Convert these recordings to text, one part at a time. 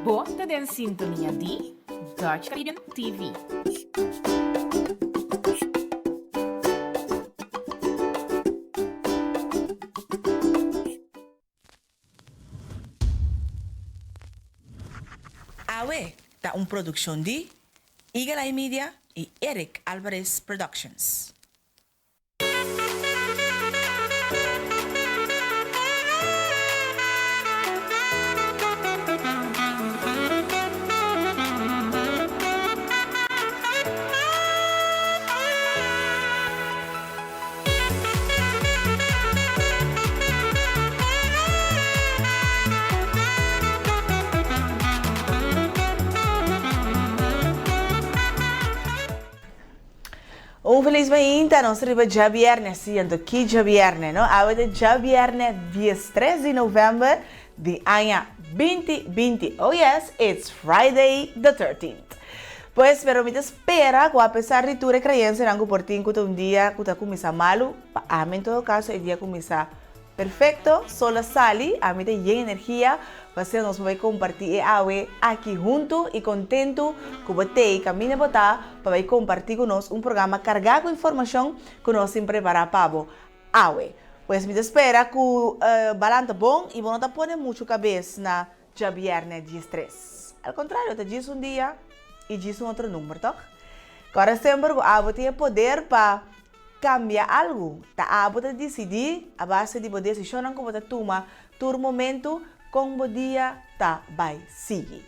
Bo ta den sintonia di Dutch Caribbean TV. Awe ta un produccion di Eagle Eye Media y Eric Alvarez Productions. Un felis mainta, nos riba djabierne, si anto ki djabierne no, awe ta djabierne diestres di november di aña binti binti, oh yes, it's Friday the thirteenth. Pues, pero mi ta spera ku apesar di tur e kreyensianan ku por tin ku ta un dia ku ta kuminsá malu, pa ami en todo kaso e dia kuminsá perfekto, sol a sali, ami ta yen energia pa asina nos por bai kompartí e awe aki huntu i kontentu ku bo t'ei kaminda bo ta pa bai kompartí ku nos un programa kargá ku informashon ku nos tin prepará pa bo awe. Pues mi ta spera ku balan ta bon i bo no ta pone muchu kabes na Djabièrnè diestres. Al kontrario, ta djis un dia i djis un otro number, tòg? Kòrda semper ku abo tin e poder pa kambia algu. Ta abo ta disidí a base di bo desishonnan ku bo ta tuma tur momentu kon bo dia ta bai sigui.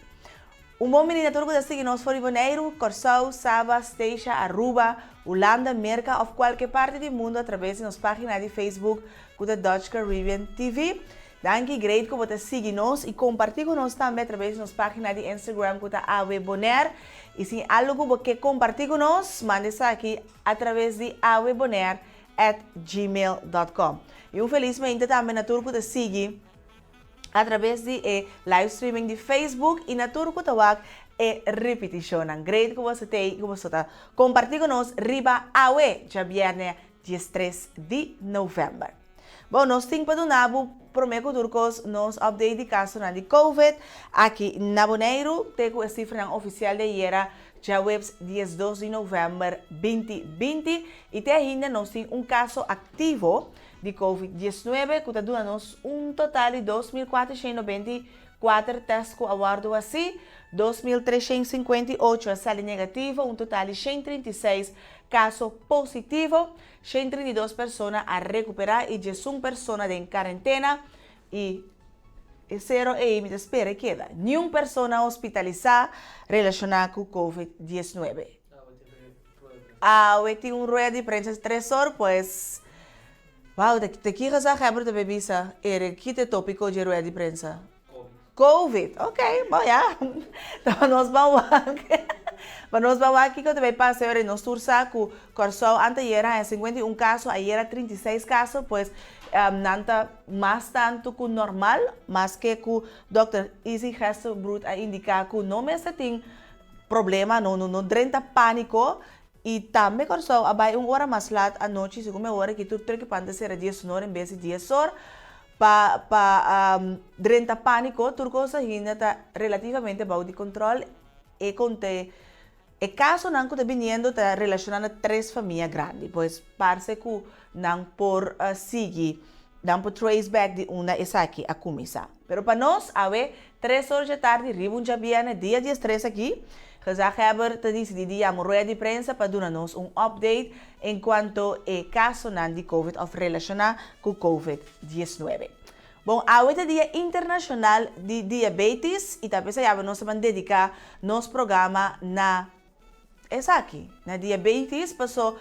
Un bon bini na tur ku ta sigui nos for di Boneiru, Kòrsou, Saba, Statia, Aruba, Hulanda, Merka òf kualke parti di mundu atrabes di nos página di Facebook ku ta Dutch Caribbean TV. Danki great ku bo ta sigui nos i kompartí ku nos tambe atrabes di nos página di Instagram ku ta Awe Bonaire. I si algu ku bo ke kompartí ku nos, manda esaki atrabes di awebonaire at gmail dot com. I un felis mainta tambe na tur ku ta sigui. A traves di e live streaming di Facebook y na tur cu ta wak e ripiticionnan. Great cu boso t'ey y cu boso ta comparti cu nos riba awe, djabierne diestres di november. Bon, nos tin pa duna bo prome cu tur cos nos update di casonan di Covid aki na Boneiru te cu e cifranan oficial di ayera djaweps diesdos di november 2020 y te ainda nos tin un caso activo di Covid diesnuebe ku ta duna nos un total di 2494 tèst ku a wòrdu hasí, 2358 a sali negativo, un total di 136 kaso positivo, 132 persona a rekuperá i 11 persona den karentena i e sero ei mi ta spera e keda. Niun persona hospitalisá relashoná ku Covid diesnuebe. Awe tin un rueda di prensa tres or pues wow ta ta ki gezaghebber ta bay bisa Eric ki ta e topico dje rueda di prensa? Covid ok bo ya ta nos ban wak pa nos ban wak kiko ta bay pasa ora nos tur sa ku Kòrsou anteayer a haña 51 kaso ayera 36 kaso pues nan ta mas tantu ku normal maske ku dòkter Izzy Gestelbrood a indiká ku no mester tin Problema no no no drenta panico y tambe Corsou a bay un ora mas laat anochi segun mi ora ki tur truck pan ta cera dies unor en bes di dies or pa pa drenta panico tur cos ainda ta relativamente bao di control e conte e casonan cu ta biniendo ta relaciona na tres famia grandi pues parce cu nan por sigui nan por trace back di unda esaki a cuminsa. Pero pa nos, awe, tres or dje tardi riba un djabièrnè, dia diestres aki, Gezaghebber ta disidí di yama un rueda di prensa pa duna nos un update en kuanto e kasonan di covid òf relashoná ku covid diesnuebe. Bon, awe ta Dia Internashonal di Diabetis i ta p'esei awe nos ta ban dediká nos programa na Esaki, na diabetes, paso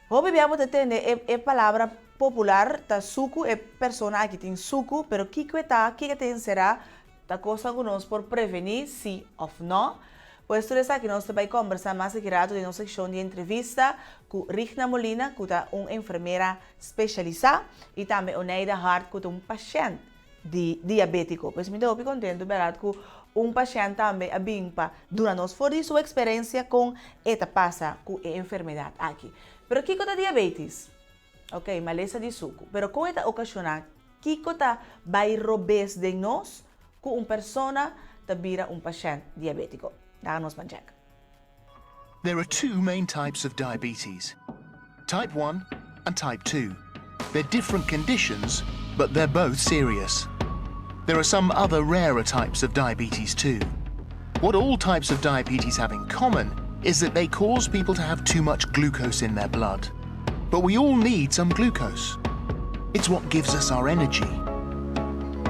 hopi bia bo ta tende e e palabra popular ta suku, e persona aki tin suku, pero kiko e ta, kiko e ta enserá, ta kosnan ku nos por prevení si òf nò. Pues tur esaki nos ta bai kòmbersá mas aki rato den nos sekshon di entrevista ku Rigna Molina ku ta un enfermera speshalisá i tambe Oneida Hart ku ta un pashènt di diabetico. Pues mi ta hopi contento berdad cu un pashent tambe a bin pa duna nos for di su experencia con e ta pasa cu e enfermedad aki. Pero kico ta diabetes? Ok, malesa di sucu. Pero con e ta ocasiona? Kico ta bay robes den nos cu un persona ta bira un pashènt diabétiko. Laga nos ban chèk. There are two main types of diabetes, type 1 and type 2. They're different conditions, but they're both serious. There are some other rarer types of diabetes too. What all types of diabetes have in common is that they cause people to have too much glucose in their blood. But we all need some glucose. It's what gives us our energy.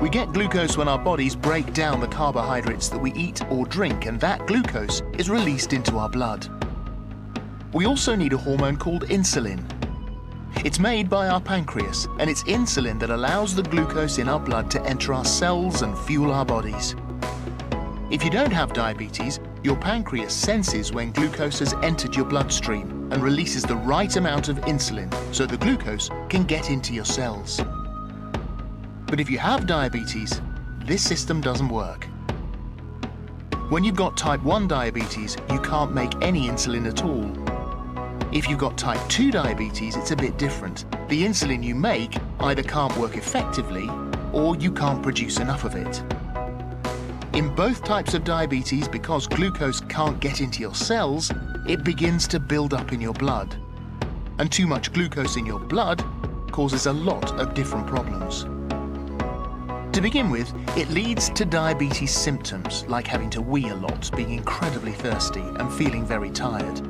We get glucose when our bodies break down the carbohydrates that we eat or drink, and that glucose is released into our blood. We also need a hormone called insulin. It's made by our pancreas, and it's insulin that allows the glucose in our blood to enter our cells and fuel our bodies. If you don't have diabetes, your pancreas senses when glucose has entered your bloodstream and releases the right amount of insulin so the glucose can get into your cells. But if you have diabetes, this system doesn't work. When you've got type 1 diabetes, you can't make any insulin at all. If you've got type 2 diabetes, it's a bit different. The insulin you make either can't work effectively or you can't produce enough of it. In both types of diabetes, because glucose can't get into your cells, it begins to build up in your blood. And too much glucose in your blood causes a lot of different problems. To begin with, it leads to diabetes symptoms like having to wee a lot, being incredibly thirsty, and feeling very tired.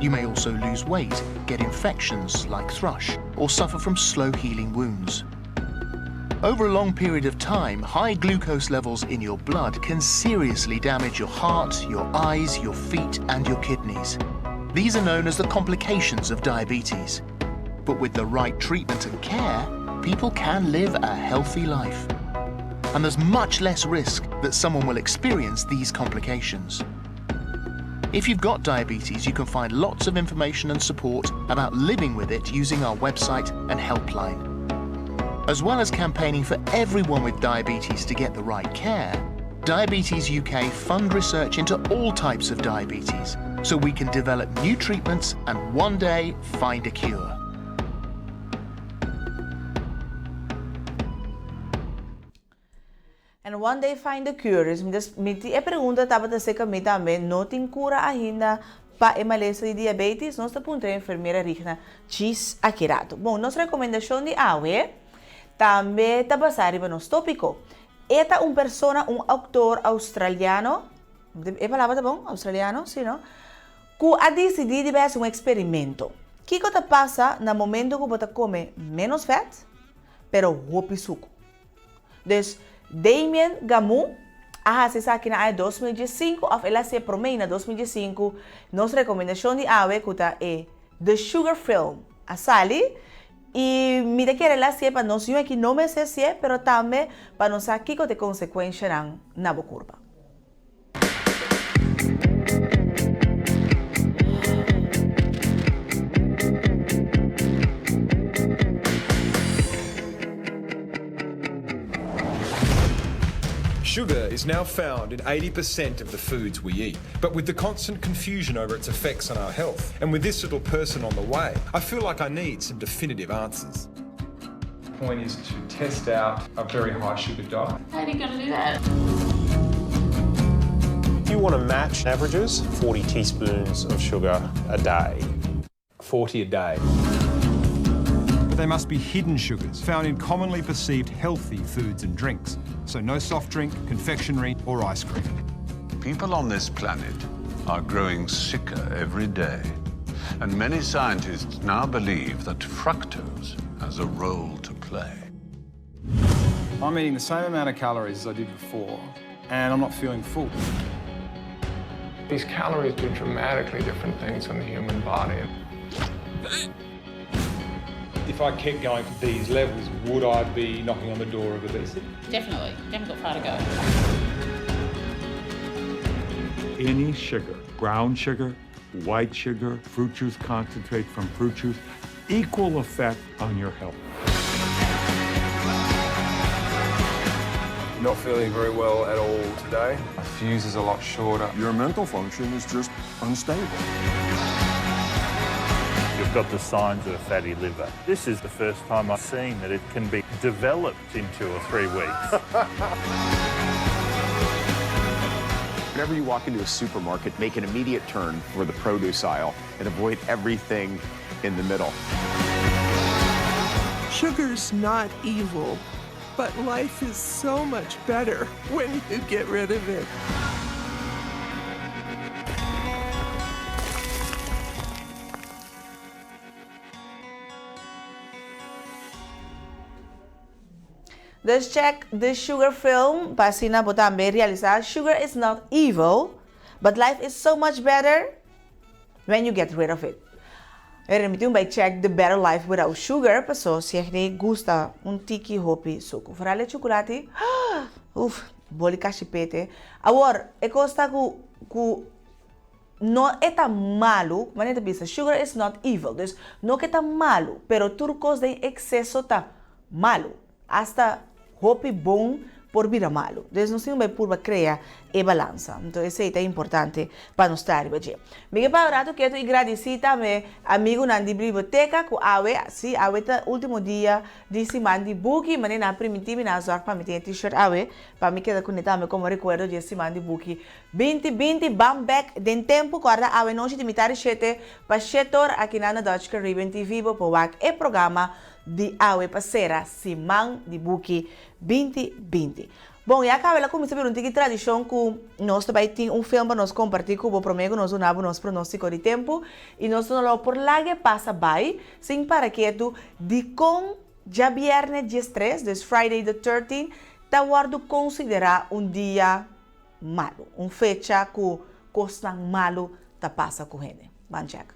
You may also lose weight, get infections like thrush, or suffer from slow healing wounds. Over a long period of time, high glucose levels in your blood can seriously damage your heart, your eyes, your feet, and your kidneys. These are known as the complications of diabetes. But with the right treatment and care, people can live a healthy life. And there's much less risk that someone will experience these complications. If you've got diabetes, you can find lots of information and support about living with it using our website and helpline. As well as campaigning for everyone with diabetes to get the right care, Diabetes UK fund research into all types of diabetes so we can develop new treatments and one day find a cure. And one day find the cure. Dus mi ta, mi tin e pregunta tabata seca mi tambe, no tin cura ainda pa e malesa di diabetes? Nos ta puntra e enfermera Rigna djis aki rato. Bon, nos recomendacion di awe tambe ta basa riba nos topico. E ta un persona, un autor australiano, e palabra ta bon? Australiano, si no? Cu a dicidi di bay haci un experimento. Kico ta pasa na momento cu bo ta come menos vet, pero hopi sucu? Dus Damien Gamu a hasi esaki na aña 2015 of el a hasi e prome na 2015. Nos rekomendashon di awe ku ta e The Sugar Film a sali i mi ta kere el a hasié pa nos yu aki no mester hasié pero tambe pa nos sa kiko ta e konsekuenshanan na bo kurpa. Sugar is now found in 80% of the foods we eat. But with the constant confusion over its effects on our health, and with this little person on the way, I feel like I need some definitive answers. The point is to test out a very high sugar diet. How are you going to do that? You want to match averages, 40 teaspoons of sugar a day. 40 a day. But they must be hidden sugars found in commonly perceived healthy foods and drinks. So no soft drink, confectionery or ice cream. People on this planet are growing sicker every day. And many scientists now believe that fructose has a role to play. I'm eating the same amount of calories as I did before, and I'm not feeling full. These calories do dramatically different things in the human body. If I kept going to these levels, would I be knocking on the door of obesity? Definitely. Definitely got far to go. Any sugar, brown sugar, white sugar, fruit juice concentrate from fruit juice, equal effect on your health. Not feeling very well at all today. My fuse is a lot shorter. Your mental function is just unstable. You've got the signs of a fatty liver. This is the first time I've seen that it can be developed in 2 or 3 weeks. Whenever you walk into a supermarket, make an immediate turn for the produce aisle and avoid everything in the middle. Sugar's not evil, but life is so much better when you get rid of it. Dus check the Sugar film pa asina bo tambe realisa sugar is not evil, but life is so much better when you get rid of it. Pero mi tin bai check the better life without sugar paso si hende gusta un tiki hopi suku. Vooral e chukulati, uf, boli kashipete. Awor, e kos ta ku ku No e ta malu, manera ta bisa sugar is not evil, dus no ke ta malu, pero tur kos den ekseso ta malu, asta hopi bon por bira malu. Dus nos tin ku bai purba krea e balansa. Enton esei ta importante pa nos ta riba dje. Mi ke para un ratu ketu i gradisí tambe amigunan di biblioteka ku awe, si awe ta ultimo dia di siman di buki, manera nan a primintí mi nan a zòrg pa mi tin e t-shirt awe pa mi keda kuné tambe komo rekuerdo di e siman di buki Binti binti ban bek den tempu kòrda awe nochi di mitar di shete pa shetor akinan na Dutch Caribbean TV bo por wak e programa di awe pa sera siman di buki binti binti. Bon ya kabe la kuminsá bira un tiki tradishon ku nos ta bai tin un film pa nos kompartí ku bo promé ku nos duna bo nos pronóstiko di tempu i nos no lo por lag'e pasa bai sin para ketu dikon djabièrnè diestres, dus Friday the 13, ta wòrdu konsiderá un dia malu, un fecha ku kosnan malu ta pasa ku hende. Ban chèk.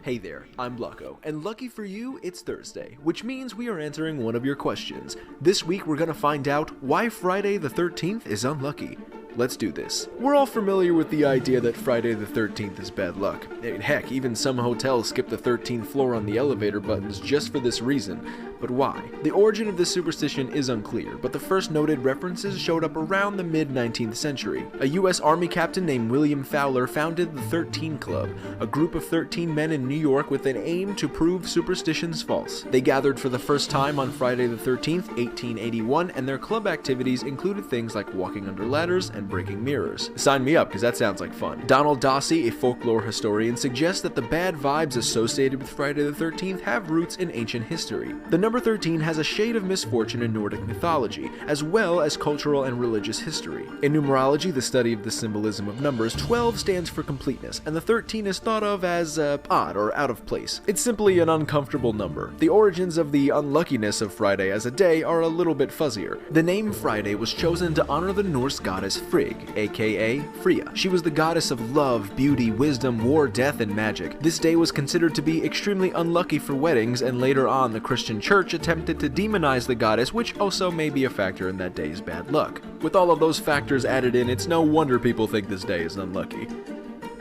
Hey there, I'm Lucko, and lucky for you, it's Thursday, which means we are answering one of your questions. This week we're gonna find out why Friday the 13th is unlucky. Let's do this. We're all familiar with the idea that Friday the 13th is bad luck. I mean, heck, even some hotels skip the 13th floor on the elevator buttons just for this reason. But why? The origin of this superstition is unclear, but the first noted references showed up around the mid 19th century. A U.S. Army captain named William Fowler founded the 13 Club, a group of 13 men in New York with an aim to prove superstitions false. They gathered for the first time on Friday the 13th, 1881, and their club activities included things like walking under ladders and breaking mirrors. Sign me up, because that sounds like fun. Donald Dossey, a folklore historian, suggests that the bad vibes associated with Friday the 13th have roots in ancient history. The number 13 has a shade of misfortune in Nordic mythology, as well as cultural and religious history. In numerology, the study of the symbolism of numbers, 12 stands for completeness, and the 13 is thought of as uh, odd or out of place. It's simply an uncomfortable number. The origins of the unluckiness of Friday as a day are a little bit fuzzier. The name Friday was chosen to honor the Norse goddess Frigg, aka Freya. She was the goddess of love, beauty, wisdom, war, death, and magic. This day was considered to be extremely unlucky for weddings, and later on, the Christian church attempted to demonize the goddess, which also may be a factor in that day's bad luck. With all of those factors added in, it's no wonder people think this day is unlucky.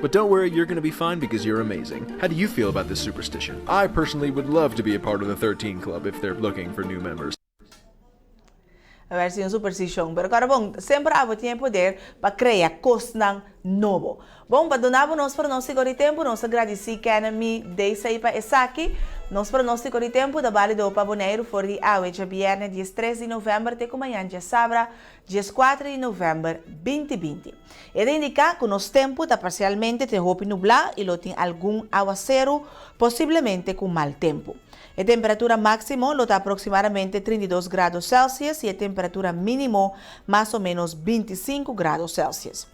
But don't worry, you're gonna be fine because you're amazing. How do you feel about this superstition? I personally would love to be a part of the 13 Club if they're looking for new members. A wer si un supersticion. Pero kòrda bon, semper abo tin e poder pa krea kosnan nobo. Bon, pa duna bo nos pronóstiko di tempu, nos ta gradisí Kenemy Deisay pa esaki. Nos pronóstiko di tempu ta bálido pa Boneiru for di awe djabièrnè diestres di novèmber te ku mañan djasabra dieskuater di novèmber binti binti. E ta indiká ku nos tempu ta parsialmente te hopi nublá i lo tin algun awaseru, posiblemente ku mal tempu. E temperatura máksimo lo ta aproksimadamente 32 grado Celsius i e temperatura mínimo mas o ménos 25 grado Celsius.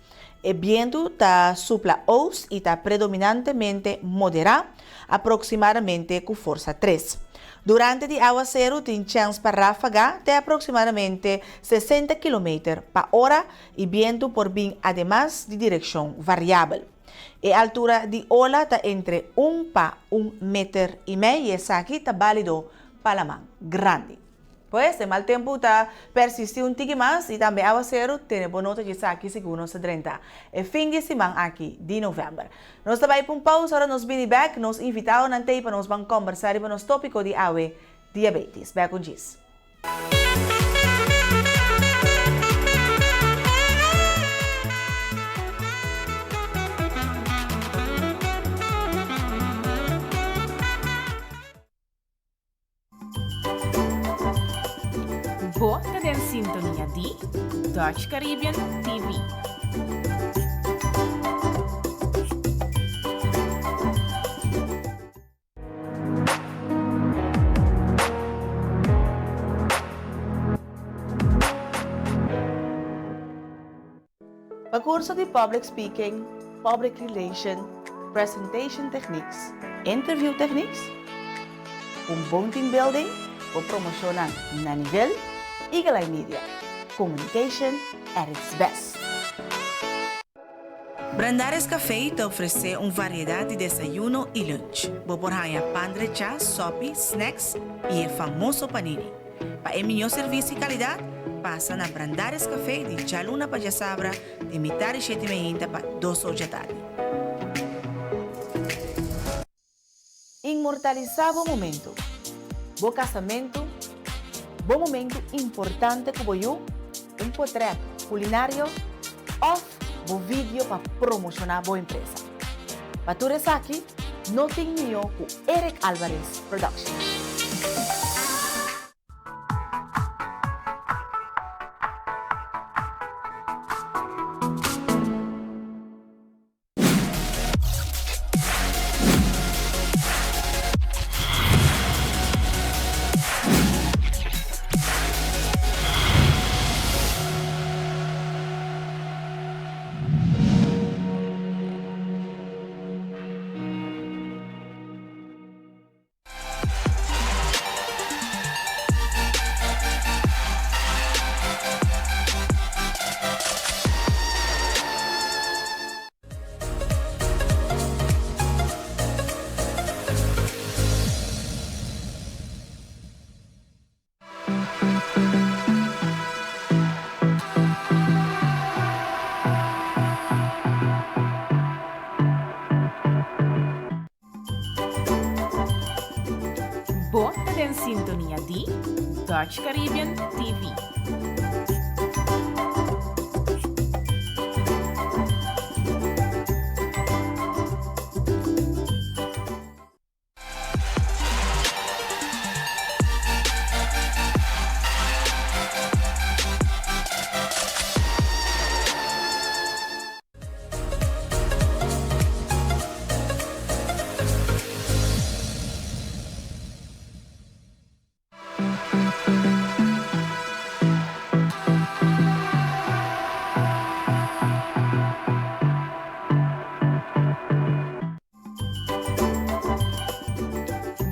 E bientu ta supla oost i ta predominantemente moderá, aproksimadamente ku forsa tres. Durante di awaseru tin chèns pa ráfaga te aproksimadamente 60 kilometer pa ora i bientu por bin ademas di direkshon variabel. E altura di ola ta entre un pa un meter i mei i esaki ta bálido pa laman grandi. Pues, e mal tempu ta persistí un tiki mas i tambe awaseru, tene bo nota di esaki segun nos ta drenta e fin di e siman aki di novèmber. Nos ta bai pa un pausa, ora nos bini bèk, nos invitadonan t'ei pa nos ban kòmbersá riba nos tópiko di awe, diabetes. Bèk un djis. Bo ta den sintonia di Dutch Caribbean TV. Pa kurso di Public Speaking, Public Relation, Presentation Techniques, Interview Techniques, un bon team building, bo promoshonnan na nivel, Eagle Eye Media, communication at its best. Brandaris Café ta ofresé un variedat di desayuno i lunch. Bo por haña pan drechá, sòpi, snacks i e famoso panini. Pa e mihó servisio i kalidat, pasa na Brandaris Café di djaluna pa djasabra di mitar di shete meinta pa dos or djatardi. Inmortalisá bo momentu, bo kasamentu, bo momentu importante ku bo yu, un potrèt kulinario òf bo video pa promoshoná bo empresa. Pa tur esaki no tin mihó ku Eric Alvarez Production. Bo ta den sintonia di Dutch Caribbean TV.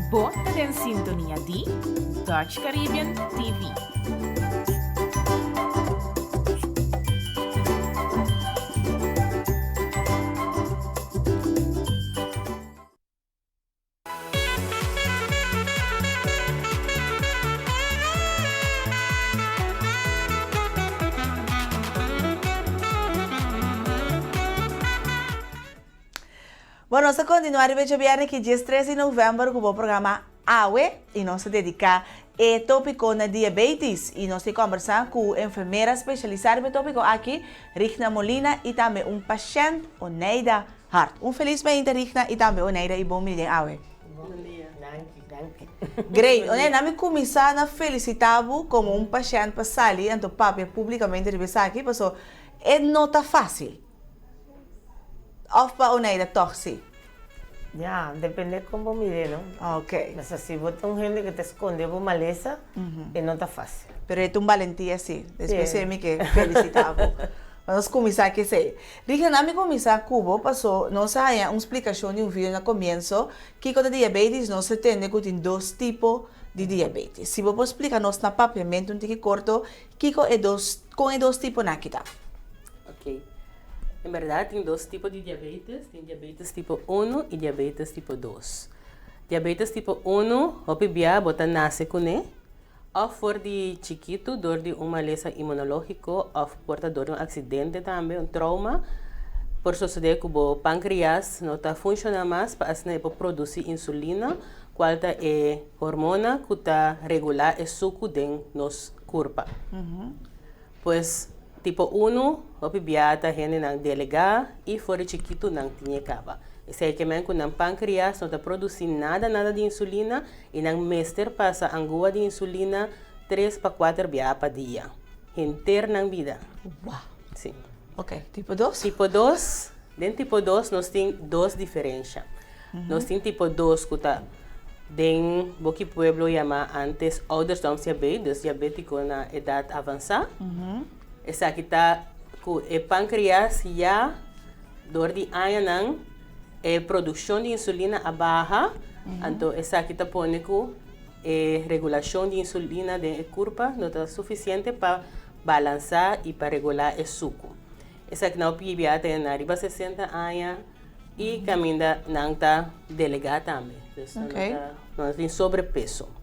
Bo ta den sintonia di Dutch Caribbean TV. Bon, nos ta kontinuá riba e djabièrnè ki 13 di novèmber ku bo programa Awe i nos ta dediká e tópiko na diabetis i nos ta kòmbersá ku enfermera spesialisá riba e tópiko aki, Rigna Molina i tambe un pashènt, Oneida Hart. Un felis mainta Rigna i tambe Oneida i bon bini den Awe. Bon dia. Danki, danki. Great. Oneida, na mi kuminsá na felisitá bo komo un pashènt pa sali anto papia públikamente riba esaki paso e no ta fásil. Of pa Oneida tòg si? Ya, depende kon bo mir'é, no? Ok. Pasobra si bo ta un hende ku ta skonde bo malesa, e no ta fásil. Pero e ta un balentia si. Despues e mi ke felisitá bo. Pa nos kuminsá ku esei. Rigna, na mi kuminsá ku bo, paso nos a haña un splikashon di un video na komienso, kiko ta diabetis, nos a tende ku tin dos tipo di diabetis. Si bo por splika nos na papiamentu un tiki korto, kiko e dos, kon e dos tiponan aki ta? Ok. En berdad tin dos tipo di diabetes, tin diabetes tipo uno y diabetes tipo dos. Diabetes tipo uno hopi bia bo ta nace cune of for di chikito door di un malesa inmunologico of por ta door di un accidente tambe, un trauma, por sosode cu bo pancreas no ta funciona mas pa asina e por produci insulina cual ta e hormona cu ta regula e sucu den nos curpa. Pues, tipo unu, hopi bia ta hendenan delegá i for di chikitu nan tin e kaba. Esei ke men ku nan pankrias no ta produsí nada nada di insulina i nan mester pasa angua di insulina tres pa kuater bia pa dia, henter nan bida. Wou! Sí. Ok, tipo dos? Tipo dos, den tipo dos nos tin dos diferensha. Nos tin tipo dos ku ta den boki pueblo yama antes ouderdomsdiabetes, dus diabetiko na edat avansá. Esaki ta ku. Ku e pankreas ya dor di añanan e produkshon di insulina a baha, anto esaki ta pone ku e regulashon di insulina den e kurpa no ta sufisiente pa balansá i pa regulá e suku. Esaki nan hopi bia ta na riba 60 aña i kaminda nan ta delegá tambe. Dus nan no ta tin sobrepeso.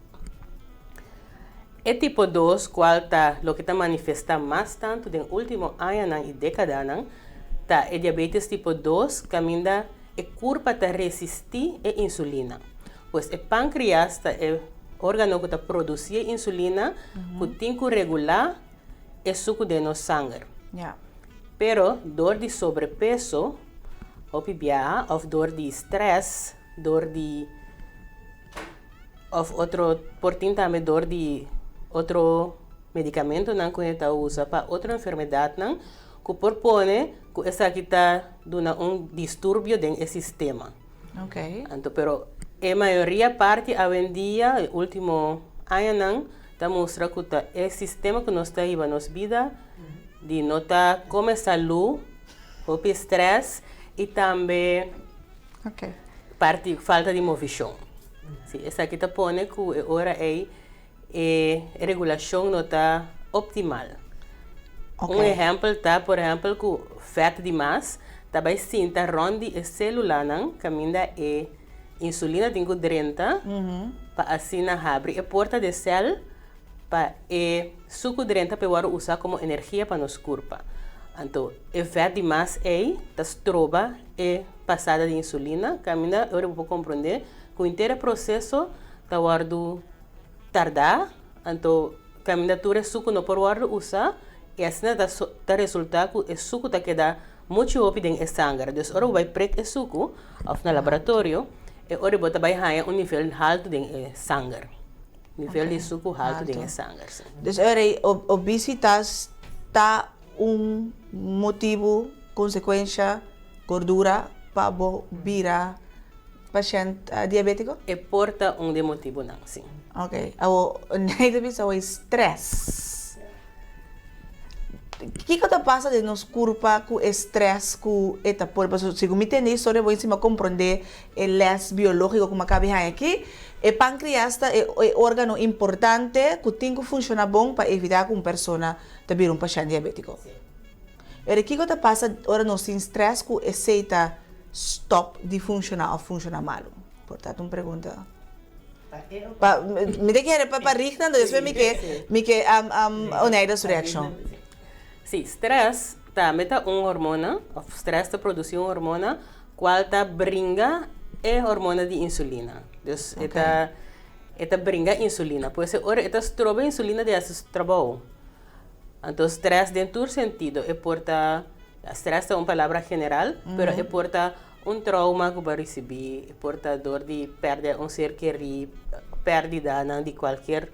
E tipo dos, kual ta loke ta manifestá mas tantu den último añanan i dékadanan, ta e diabetes tipo dos kaminda e kurpa ta resistí e insulina. Pues e pankrias ta e órgano ku ta produsí e insulina ku tin ku regulá e suku den nos sanger. Pero dor di sobrepeso hopi biaha òf dor di strès, dor di. Of otro por tin tambe dor di otro medicamentonan cu hende ta usa pa otro enfermedadnan cu por pone cu esaki ta duna un disturbio den e sistema. Anto pero e mayoria parti awendia e ultimo añanan ta mustra cu ta e sistema cu nos ta hiba nos bida di no ta come salu, hopi stress y tambe. Parti falta di movishon. Si, esaki ta pone ku e ora ei e regulashon no ta optimal. Un ehèmpel ta, por ehèmpel, ku fèt di mas ta bai sinta rònt di e sélulanan kaminda e insulina tin ku drenta pa asina habri e porta di e sèl pa e suku drenta pa e wòrdu usá komo energia pa nos kurpa. Anto e vèt di mas ei ta stroba e pasada di insulina, kaminda e ora bo por komprondé ku henter e proseso ta wòrdu tardá, anto kaminda tur e suku no por wòrdu usá i asina ta ta resultá ku e suku ta keda muchu hopi den e sanger. Dus ora bo bai prek e suku òf na laboratorio e ora bo ta bai haña un nivel haltu den e sanger. Nivel di suku haltu den e sanger, si. Dus ora ei obesitas ta un motibu, konsekuensha, gordura pa bo bira pashènt diabétiko? E por ta un di e motibunan, si. Oké. Awor, Ney ta bisa awor strès. Kiko ta pasa den nos kurpa ku e strès ku e ta pone? Pasobra segun mi tende historia bo encima komprondé e lès biológiko ku mi a kabi haña aki. E pankrias ta e órgano importante ku tin ku funshoná bon pa evitá ku un persona ta bira un pashènt diabétiko. Pero kiko ta pasa ora nos tin strès ku esei ta stòp di funshoná òf funshoná malu? Por ta un pregunta. Pa, mi ta kere pa pa Rigna, entonces despues mi ke, mi ke Oneida su reaccion. Sí, stress tambe ta un hormona, of stress ta produci un hormona cual ta bringa e hormona di insulina. Dus e ta, e ta bringa insulina. Pues e ora e ta stroba insulina di haci su trabou. Anto stress den tur sentido, e por ta, stress ta un palabra general, pero e por ta Un trauma ku bo a risibí por ta dor di pèrdè un ser kerí, pèrdidanan di kualkier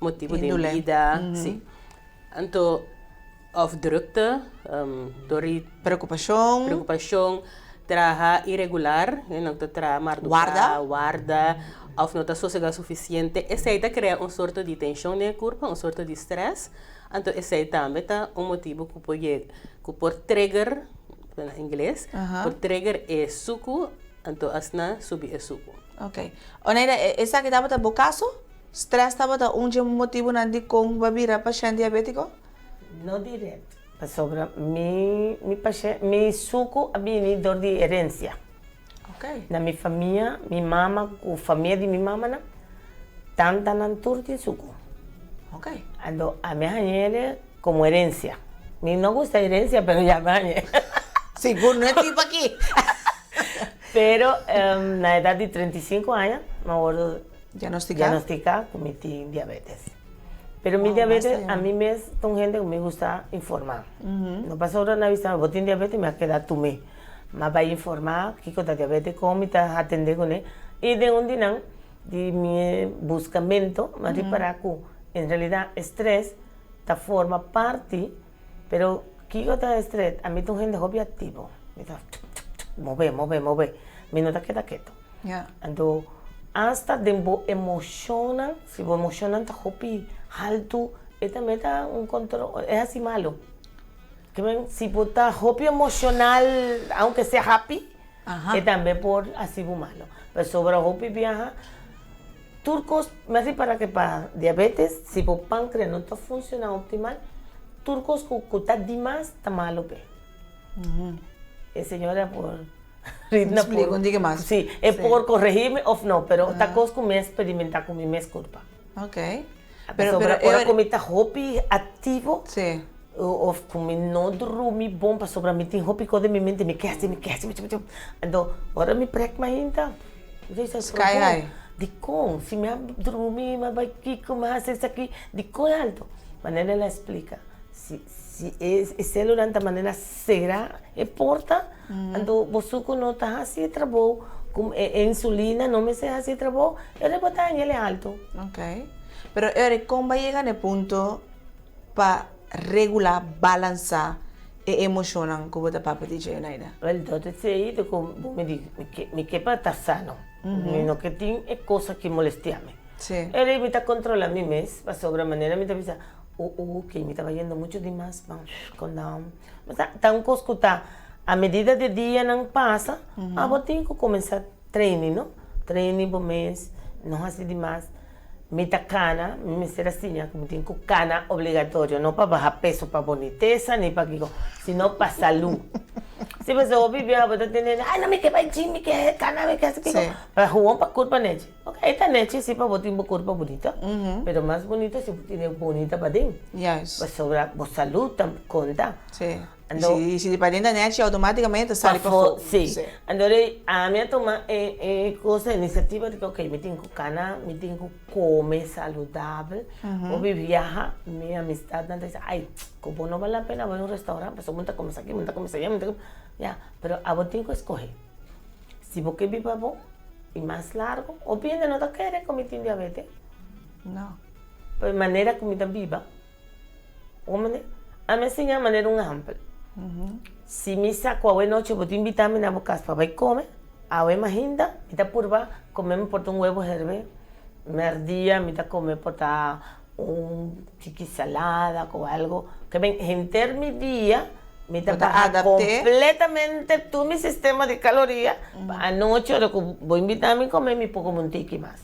motibu den bida, sí. Anto, òf drukte, dor di Preokupashon. Preokupashon, traha iregular, nan ta traha marduká, warda, òf no ta sosegá sufisiente. Esei ta krea un sorto di tenshon den e kurpa, un sorto di strès. Anto esei tambe ta un motibu ku por yega, ku por trigger na ingles, por trigger e suku, anto asina subi e suku. Ok. Oneida, esaki tabata bo kaso? Stress tabata un dje motibunan dikon bo a bira pashènt diabétiko? No dirèkt, pasobra mi mi pashènt mi suku a bini dor di herensia. Ok. Na mi famia, mi mama ku famia di mi mamanan, tantanan tur tin suku. Ok. Anto ami a haña el'e komo herensia. Mi no gusta herensia, pero ya mi a hañ'e. Sigur no e tipo aki. Pero na edat di 35 aña mi a wòrdu Diagnosticá? diagnosticá ku mi tin diabetes. Pero mi Wow, diabetes, basta ya. ami mes ta un hende ku mi gusta informá. No pasobra nan a bisa mi bo tin diabetes mi a keda tum'é. Mi a bai informá kiko ta diabetes, kon mi ta atendé kuné. I den un di nan, di mi buskamentu, mi a ripará ku en realidat e strès ta forma parti, pero kiko ta e strès? Ami ta un hende hopi aktivo, mi ta tuk tuk tuk move move move, mi no ta keda ketu. Anto asta den bo emoshonnan, si bo emoshonnan ta hopi haltu, e tambe ta un kontrol, e hasi malu. Ke men si bo ta hopi emocional aunke sea happy e tambe por haci bo malo. Pasobra hopi biaha tur cos mi a ripara ke pa diabetes si bo pancreas no ta funciona optimal tur cos cu ta dimas ta malo p'e. E señora por Ritna por si e por corregirme of no pero ta cos cu mi a experimenta cu mi mes curpa. Pasobra ora cu mi ta hopi activo of cu mi no drumi bon pasobra mi tin hopi cos den mi mente mi ke haci mi ke haci mi ke anto ora mi prek mainta mi ta bisa Sky high. Dicon si mi a drumi mi a bay kico mi a haci esaki dicon e alto manera el a explica si si e celulan ta manera cera e porta anto bo sucu no ta haci e trabou cu e insulina no mester haci e trabou e rebota en el e alto. Ok. Pero Eric, kon bo a yega na e punto pa regulá, balansá e emoshonnan ku bo ta papia di dje, Oneida? Wel, dat esei ta ku bo mi di, mi ke pa ta sano. Mi no ke tin e kos aki molestiá mi. Eric, mi ta kontrolá mi mes pasobra manera mi ta bisa, oh oh, ok, mi ta bayendo muchu dimas, ban calm down. Ta un kos ku ta a medida di dianan pasa, abo tin ku kuminsá training, no? Training bo mes, no hasi dimas. Mi ta kana, mi mester a siña ku mi tin ku kana obligatorio, no pa baha peso pa bonitesa ni pa kiko, sino pa salú. Si pasobra hopi biaha bo ta tende, ay no mi ke bai gym, mi ke kana, mi ke hasi kiko, pa huon pa kurpa nechi. Ok, e ta nechi si pa bo tin bo kurpa bunita, pero mas bunita si bo tene bunita paden. Pasobra bo salú ta konta. Anto, si, si di paden ta nechi automaticamente ta sali pafó. Si. Anto rei ami a tuma e e cosa iniciativa di ok mi tin cu cana, mi tin cu come saludabel. Hopi biaha mi amistadnan ta bisa ay cu bo no bal la pena bai un restaurant pasobra bo ta come esaki, bo ta come esaya, bo ta come ya, pero abo tin cu escoge si bo ke biba bon y mas largo. Hopi hende no ta kere cu mi tin diabete. No. Pa e manera cu mi ta biba. Homene, ami a siña manera un ehempel. Si mi sa ku awe nochi bo ta invitá mi na bo kas pa bai kome, awe mahinda mi ta purba kome mi por ta un webo herbe, mèrdia mi ta kome por ta un chiki salada ku algo. Ke ben henter mi dia mi ta baha kompletamente tur mi sistema di kaloria pa anochi ora ku bo invitá mi kome mi por kome un tiki mas.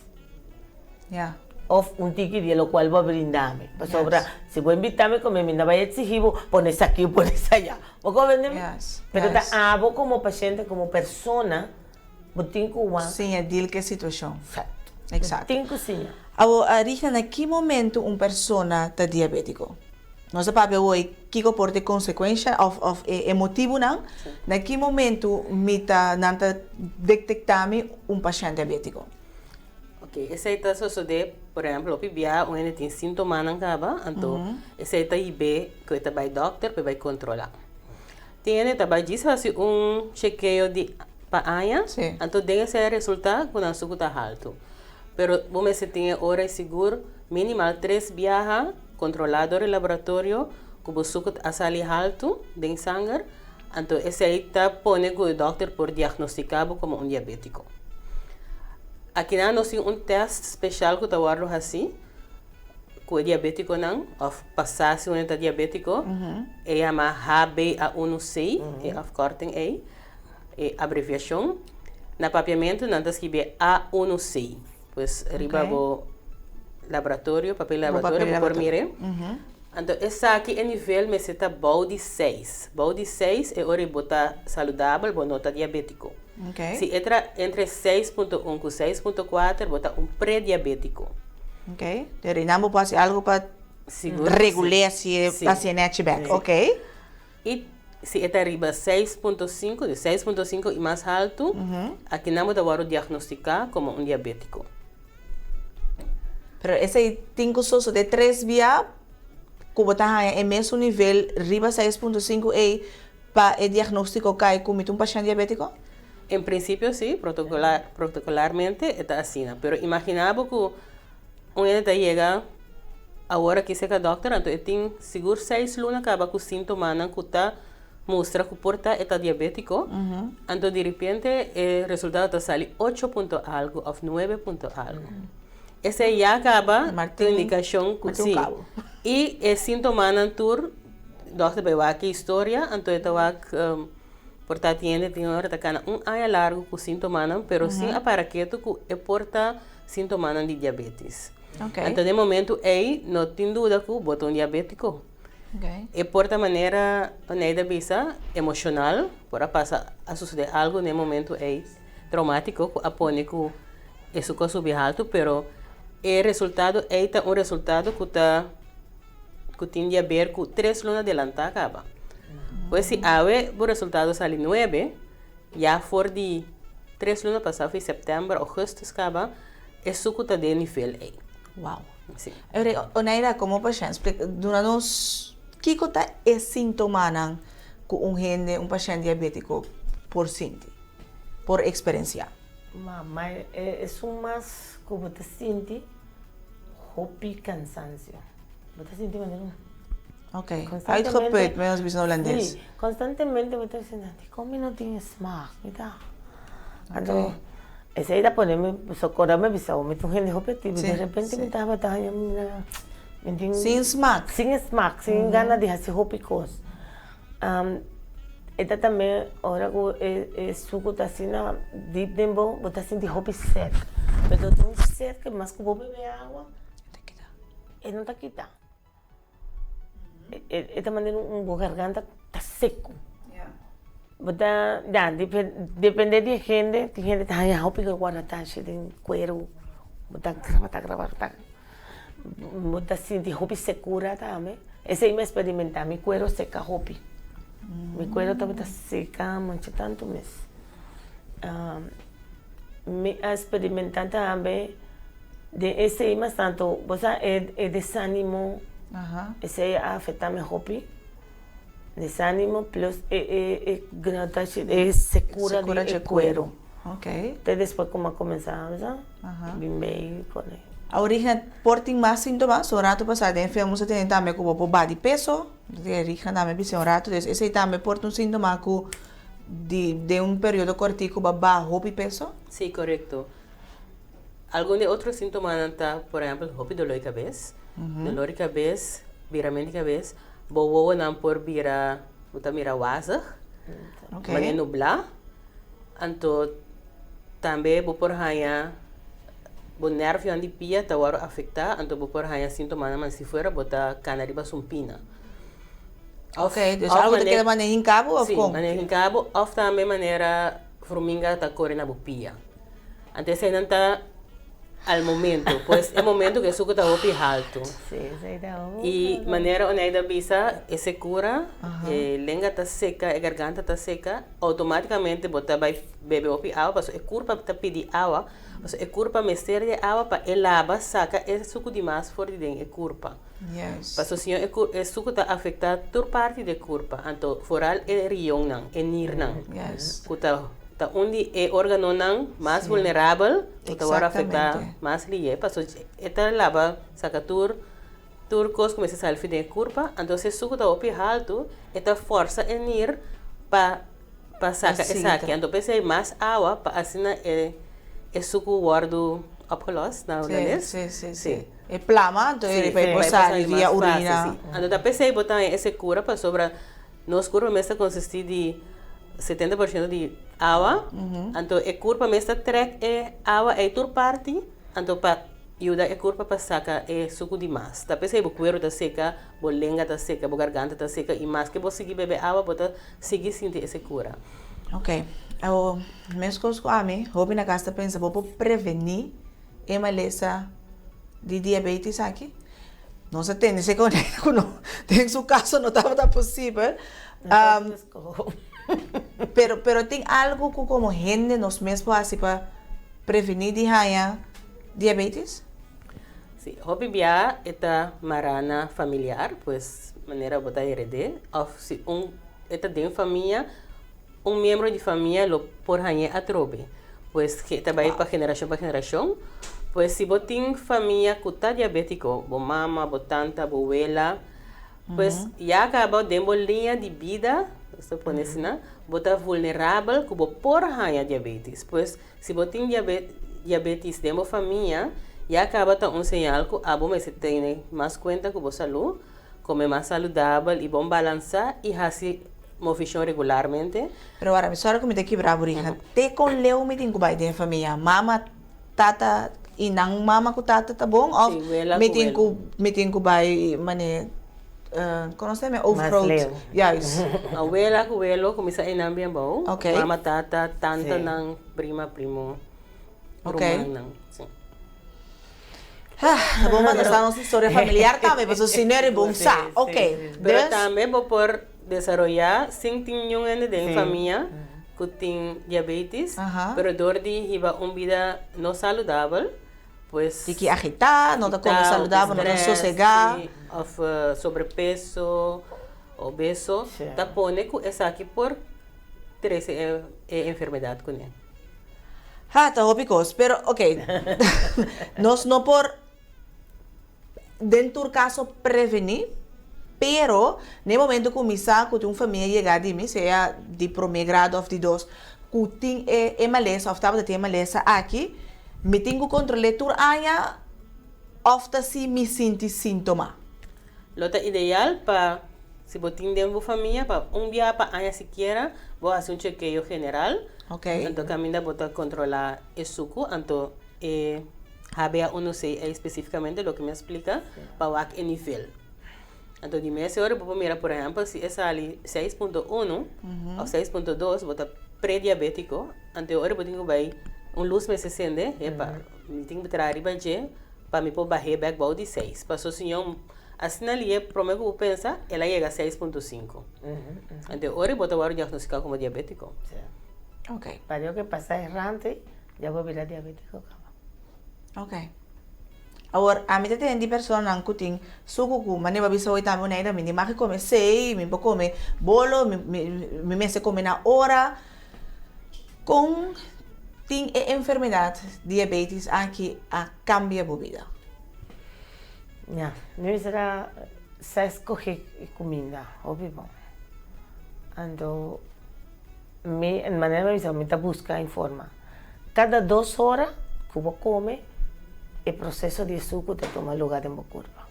Of un tiki di e lokual bo a brinda mi. Pasobra si bo invita mi kome mi no bai eksigi bo pone esaki o pone esaya. Bo komprende mi? Pero ta abo komo pashente, komo persona, bo tin ku wak. Siña deal ku e situashon. Exacto. Bo tin ku siña. Awor, Rigna, na ki momento un persona ta diabétiko? Nos a papia awor kiko por ta e konsekuensha òf òf e motibunan. Na ki momento mi ta nan ta detektá mi un pashènt diabétiko? Ok, esei ta sosodé, por ehempel, hopi bia un hende tin síntomanan kaba, anto esei ta hib'é ku e ta bai dòkter pa e bai kontrolá. Tin hende ta bai djis hasi un chekeo di pa aña, anto den esei a resultá ku nan suku ta haltu. Pero bo mester tin e ora i sigur minimal tres biaha kontrolá dor e laboratorio ku bo suku a sali haltu den sanger, Anto esei ta pone ku e dòkter por diagnostiká bo komo un diabétiko. Akinan nos tin un tèst speshal ku ta wòrdu hasí ku e diabétikonan òf pasá si un ta diabétiko. E yama HbA1c, e afkòrting ei, e abreviashon. Na papiamentu nan ta skibi A1C. Pues riba bo laboratorio, papel laboratorio, bo por mir'é. Anto esaki e nivel mester ta bou di seis. Bou di seis e ora bo ta saludabel, bo no ta diabétiko. Si e tra entre 6.1 ku 6.4 bo ta un prediabétiko. Ok, deri nan bo por hasi algu pa regul'é si e hasi e nèchi bèk. Ok. I si e ta riba 6.5, di 6.5 i mas haltu, akinan bo ta wòrdu diagnostiká komo un diabétiko. Pero esei tin ku sosodé tres bia ku bo ta haña e mesun nivel riba 6.5 ei pa e diagnóstiko kai ku mi ta un pashènt diabétiko? En prinsipio sí, protokolarmente e ta asina. Pero imaginá bo ku Un hende ta yega awor aki serka dòkter, anto e tin sigur seis luna kaba ku síntomanan ku ta mustra ku por ta e ta diabétiko, anto diripiente e resultado ta sali ocho punto algu òf nuebe punto algu. Esei ya kaba ta indikashon ku si. I e síntomanan tur. Dòkter bai wak e historia, anto e ta wak por ta tiende tin ora ta kana un aña largu ku síntomanan, pero sin a para ketu ku e por ta síntomanan di diabetes. Anto den momentu ei no tin duda ku bo ta un diabétiko. E por ta manera Oneida bisa, emoshonal, por a pasa a susedé algu den e momentu ei traumátiko ku a pone ku e suku a subi haltu, pero e resultado ei ta un resultado ku ta ku tin di haber ku tres luna adelantá kaba. Pues si awe bo resultado sali nuebe, ya for di tres luna pasá, for di sèptèmber, ougùstùs kaba, e suku ta den nivel ei. Wow. Sí. Ora, Oneida, komo pashènt, splika, duna nos kiko ta e sintomanan ku un hende, un pashènt diabétiko por sinti, por eksperensiá? Mama, esun mas ku bo ta sinti hopi kansansio. Bo ta sinti manera un. Ok, uitgeput, mi nos bisa na holandes. Sí, konstantemente bo ta sinti, dikon mi no tin smak? Mi ta. Anto, esei ta pone mi, ora mi bisa bo, mi ta un hende hopi aktivo, de repente mi tabata haña mi tin. Sin smak. Sin smak, sin gana di hasi hopi kos. E ta tambe ora ku e suku ta asina dip den bo, bo ta sinti hopi sèt. Pero ta un sèt ke mas ku bo bebe awa, e no ta kita. E ta manera un bo garganta ta seku. Bo ta, ya, depende di e hende, tin hende ta haña hopi guaratashi den kueru, bo ta grabata grabata. Bo ta sinti hopi sekura tambe. Esei mi a sperimentá, mi kuero seka hopi. Mi kuero tabata seka mucha tantu mes. Mi a sperimentá tambe den esei mas tantu, bo sa e desanimo, esei a afektá mi hopi. Desanimo plus e e sekura di e kuero. Te despues ku mi a kuminsá usa, bin bei kone. Awor por tin mas sintoma? So un ratu pasá den film nos a tene tambe ku bo por baha di peso. Rigna tambe bisa un ratu. Dus esei tambe por ta un sintoma ku di den un periodo kortiku bo a baha hopi peso? Sí, korekto. Algun di e otro sintomanan ta, por ehèmpel, hopi doló di kabes, doló di kabes, birament di kabes, bo wowonan por bira, bo ta mira wazig, manera nublá. Anto tambe bo por haña bo nervionan di pia ta wòrdu afektá, anto bo por haña síntomanan manera si fuera bo ta kana riba sumpina. Òf, Oké, dus algu ta keda manera hinká bo òf kon? Sí, manera hinká bo òf tambe manera fruminga ta kore na bo pia. Anto eseinan ta al momento, pues e momento ku e suku ta hopi haltu. I manera Oneida a bisa, e sekura, e lenga ta seka, e garganta ta seka, outomátikamente bo ta bai bebe hopi awa pasobra e kurpa ta pidi awa, pasobra e kurpa mester di e awa pa e laba saka e suku di mas for di den e kurpa. Pasobra si no e suku ta afektá tur parti di e kurpa, anto foral e rionnan, e nirnan ku ta Ta un di e organonan mas vulnerabel ku ta wòrdu afektá mas lihe pasobra e ta laba saka tur tur kos ku mester sali for den e kurpa anto si e suku ta hopi haltu e ta fòrsa e nir pa pa saka esaki anto p'esei mas awa pa asina e e suku wòrdu opgelost na hulandes si e plama anto e por sali via urina anto ta p'esei bo ta haña e sekura pasobra Nos kurpa mes ta konsistí di 70% di awa, anto e kurpa mes ta trèk e awa ei tur parti, anto pa yuda e kurpa pa saka e suku di mas. Ta p'esei bo kueru ta seka, bo lenga ta seka, bo garganta ta seka i maske bo sigui bebe awa bo ta sigui sinti e sekura. Ok, awor meskos ku ami, hopi na kas ta pensa bo por prevení e malesa di diabetes aki? Nos a tende si ku no, den su kaso no tabata posibel. Pero, pero tin algu ku komo hende nos mes por hasi pa prevení di haña diabetes? Sí, hopi bia e ta mará na familiar, pues manera bo ta hered'é, òf si un e ta den famia, un miembro di famia lo por hañ'é atrobe. Pues e ta bai pa generashon pa generashon. Pues si bo tin famia ku ta diabétiko, bo mama, bo tanta, bo wela, pues ya kaba den bo liña di bida, nos ta pone asina, bo ta vulnerabel ku bo por haña diabétis. Pues si bo tin diabétis den bo famia, ya kaba ta un señal ku abo mester tene mas kuenta ku bo salú. Kome mas saludabel i bon balansá i hasi movishon regularmente. Pero wara mi sòru ku mi ta kibrá burija. Te kon leu mi tin ku bai den famia? Mama, tata i nan mama ku tata ta bon òf mi tin ku mi tin ku bai mane kono se me overgroot? Juist. Awela ku welo kuminsá einan bien bou. Mama, tata, tantanan, prima, primo, rumannan. Ta bon pa nos sa nos historia familiar tambe, pasobra si no e bon sa. Ok, Pero tambe bo por desaroyá sin tin niun hende den famia ku tin diabetes, pero dor di hiba un bida no saludabel, pues. Tiki agitá, no ta kome saludabel, no ta sosegá. Òf sobrepeso, obeso, ta pone ku esaki por trese e enfermedat kuné. Ha, ta hopi kos, pero ok, nos no por den tur kaso prevení, pero na e momento ku mi sa ku tin un famia yega di mi, sea di promé grado òf di dos, ku tin e e malesa òf tabata tin e malesa aki, mi tin ku kontrol'é tur aña òf ta si mi sinti síntoma. Lo ta ideal pa si bo tin den bo famia pa un biaha pa aña sikiera bo hasi un chekeo general. Anto kaminda bo ta kontrolá e suku anto e HbA1c ei spesifikamente loke mi a splika pa wak e nivel. Anto di mes ora bo por mira por ehèmpel si e sali 6.1 òf 6.2 bo ta prediabétiko anto e ora bo tin ku bai un lus mester sende epa mi tin ku traha riba dje pa mi por bah'é bèk bou di seis. Paso siñor, asina lié promé ku bo pensa, el a yega 6.5. Anto e ora bo ta wòrdu diagnostiká komo diabétiko. Ok. Pa loke pasa erante, ya bo bira diabétiko kaba. Ok. Awor, ami ta tende di personanan ku tin suku ku manera bo a bisa hoy tambe Oneida, mi di mag kome sei, mi por kome bolo, mi mi mester kome na ora. Kon tin e enfermedat diabetes aki a kambia bo bida? Ya, mi mester a sa escoge e cuminda hopi bon. Anto mi, manera mi a bisa mi ta busca informa. Cada dos ora cu bo come e proceso di e sucu ta tuma luga den bo curpa.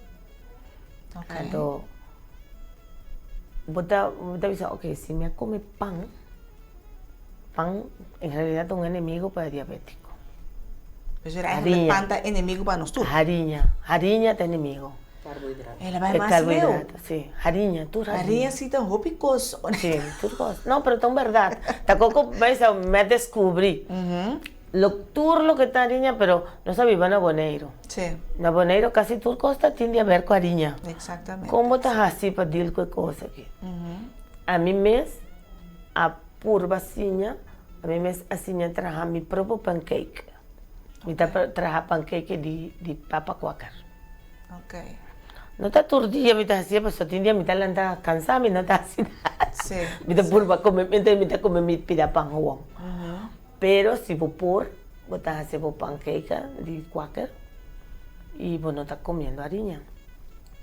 Anto bo ta bo ta bisa ok si mi a come pan. Pan en realidad ta un enemigo pa e diabetico. Pues era eigenlijk pan ta enemigo pa nos tur. Hariña, hariña ta enemigo. Carbohidrato. El a bai mas leu. Si, hariña, tur hariña. Hariña si ta hopi cos. Si, tur cos. No, pero ta un berdad. Ta coco mesa me descubri. Lo tur loke ta hariña, pero nos a biba na Boneiru. Si. Na Boneiru casi tur cos ta tin di haber cu hariña. Exactamente. Con bo ta haci pa deal cu e cos aki? Ami mes a purba siña, ami mes a siña traha mi propio pancake. Mi ta traha pancake di di papa kuaker. No ta tur dia mi ta hasié pasobra tin dia mi ta lanta kansa mi no ta hasi nada. Mi ta purba kome mientras mi ta kome mi pida pan howon. Pero si bo por bo ta hasi bo pancake di kuaker i bo no ta komiendo hariña.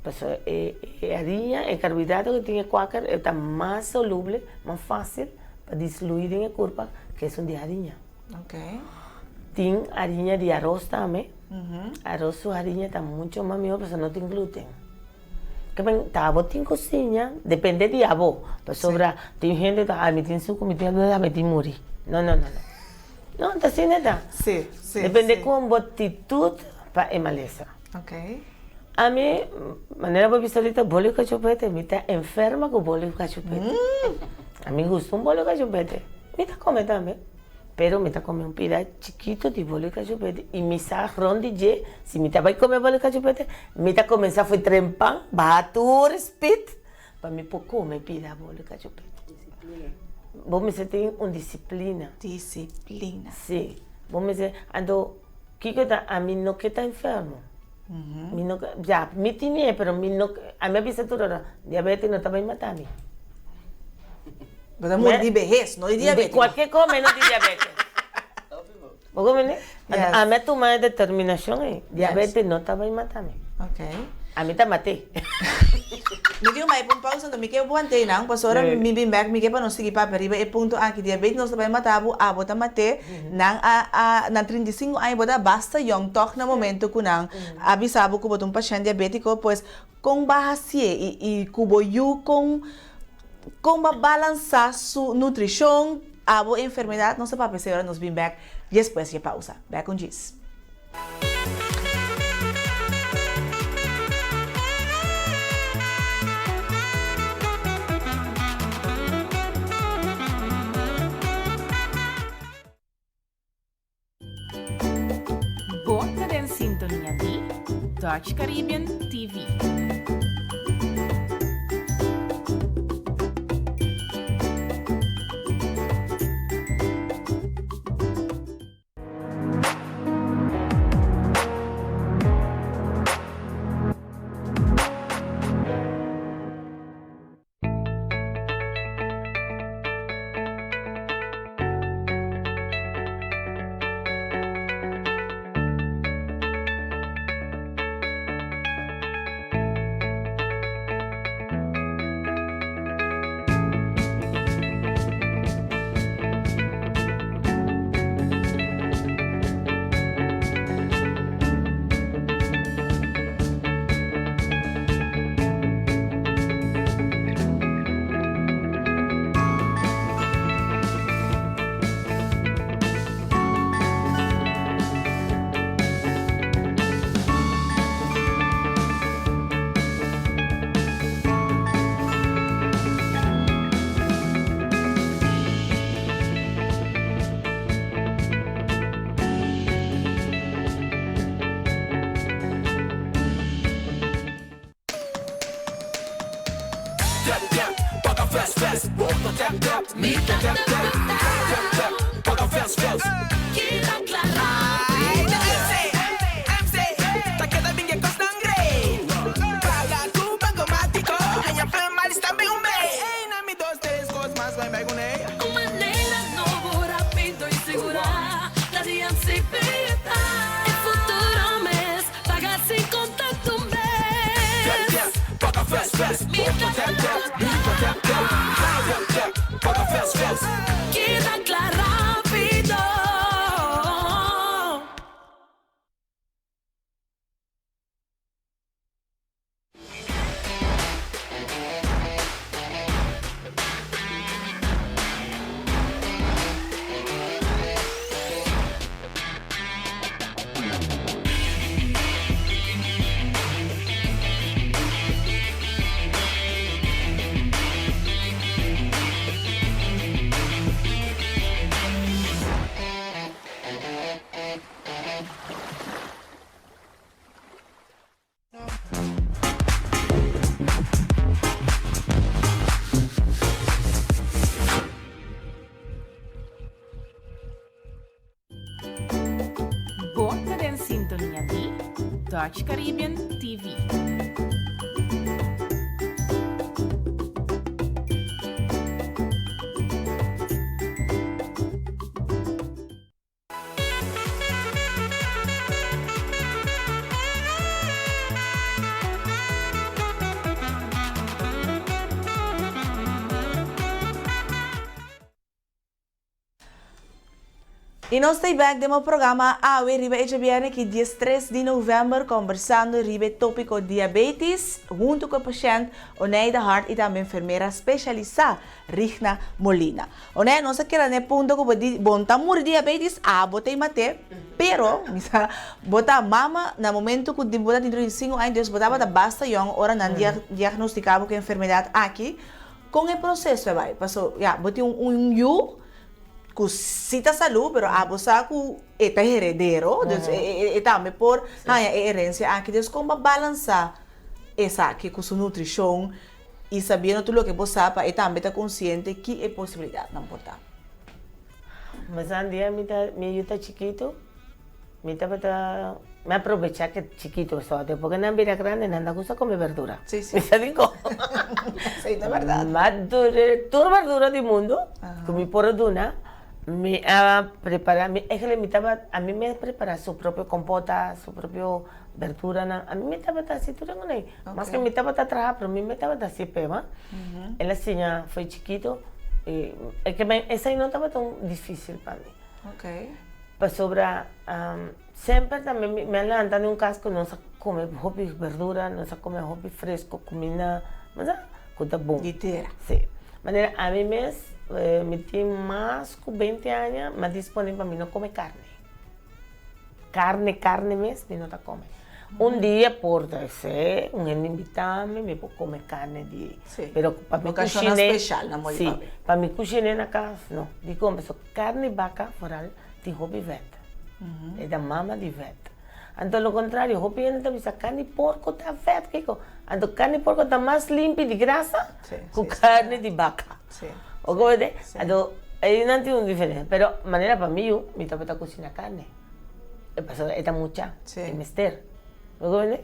Pasobra e hariña, e karbohidrato ku tin e kuaker e ta mas soluble, mas fásil pa disluí den e kurpa ke esun di hariña. Tin hariña di aros tambe. Aros su hariña ta mucho mas mihó pasobra no tin gluten. Ke men ta abo tin ku siña, depende di abo. Pasobra tin hende ta, mi tin suku, mi tin mi tin muri. No, no, no, no. No, ta asina ta. Depende kon bo aktitut pa e malesa. Ami, manera bo bisa ahorita, bolo di kachopete, mi ta enferma ku bolo di kachopete. Ami gusta un bolo di kachopete. Mi ta kome tambe, pero mi ta kome un pida chikito di bolo di kachopete i mi sa rond di dje, si mi ta bai kome bolo di kachopete, mi ta kuminsá for tren pan, baha tur spit, pa mi por kome pida bolo di kachopete. Bo mester tin un disiplina. Disiplina. Si. Bo mester, anto kiko ta ami no ke ta enfermo. Mi no ke, ya, mi tine pero mi no ke, ami a bisa tur ora, diabetes no ta bai mata mi. Bo ta muri di behes, no di diabetes. Di kualke kos menos di diabetes. Bo comprende? Yes. Ami a tuma e determinashon ei, diabetes no ta bai mata mi. Ok. Ami ta mat'é. Mi di un bai pa un pausa anto mi ke bo ant'ei nan pasobra mi bin bek mi ke pa nos sigui papia riba e punto aki diabetes nos ta bai mata bo abo ta mat'é nan a a na 35 aña bo ta basta yong tog na momento ku nan a bisa bo ku bo ta un pashent diabetiko pues kon ba hasié i i ku bo yu kon kon ba balansa su nutrishon abo enfermedat nos ta papia esei ora nos bin bek despues di e pausa bek un djis. Bo ta den sintonia di Dutch Caribbean TV. Bo ta den sintonia di Dutch Caribbean TV. Y nos ta bek den bo programa awe riba e djabierne ki 13 di november conversando riba e topico diabetes hunto cu e pashent Oneida Hart y tambe enfermera specialisa Rigna Molina. Oneida nos a keda na e punto cu bo di bo no ta muri diabetes abo ta mat'e pero mi sa bo ta mama na momento cu bo ta dentro di cinco aña dus bo tabata basta yong ora nan diagnostica bo cu e enfermedad aki. Kon e proseso a bai? Paso, ya, bo tin un yu ku si ta salú, pero abo sa ku e ta heredero, dus e tambe por haña e herensia aki. Dus kon bo a balansá esaki ku su nutrishon i sabiendo tur loke bo sa pa e tambe ta konsiente ki e posibilidatnan por ta? Mas dia mi ta, mi yu ta chikitu. Mi tabata, mi a probecha ke chikito so, despues ke nan bira grandi nan ta gusta kome berdura. Sí, sí. Mi sa dikon. Sí, ta bèrdat. Ma tur berdura di mundu ku mi por a duna, mi a prepara, mi eigenlijk mi tabata, ami mi a prepara su propio kompota, su propio. Berduranan, ami mi tabata hasi tur e kunei. Maske mi tabata traha, pero mi mi tabata hasi p'e. El a siña fo'i chikito i e ke men esei no tabata un difisil pa mi. Pasobra semper tambe mi a lanta den un kas ku nos a kome hopi berdura, nos a kome hopi fresko, kuminda ku ta bon. Di tera. Si. Manera ami mes mi tin mas ku beinti aña mi a dispone pa mi no kome karni. Carne, carne mes mi no ta come. Un dia por ta esey, un hende invita mi, mi por come carne di. Sí. Pero pa mi Ocasionnan cushine, special nan mooi sí, papia. pa mi cushine na cas, no. Dicon? Pasobra carne baca vooral tin hopi vet. E ta mama di vet. Anto lo contrario, hopi hende ta bisa carne porco ta vet, kico? Anto carne porco ta mas limpi di grasa Sí, cu sí, sí. carne di baca. Sí. O como te? Sí. Anto, einan tin un diferencia. Pero manera pa mi yu, mi tabata cocina carne. E pasobra e ta mucha, Sí. e mester. Bo comprende?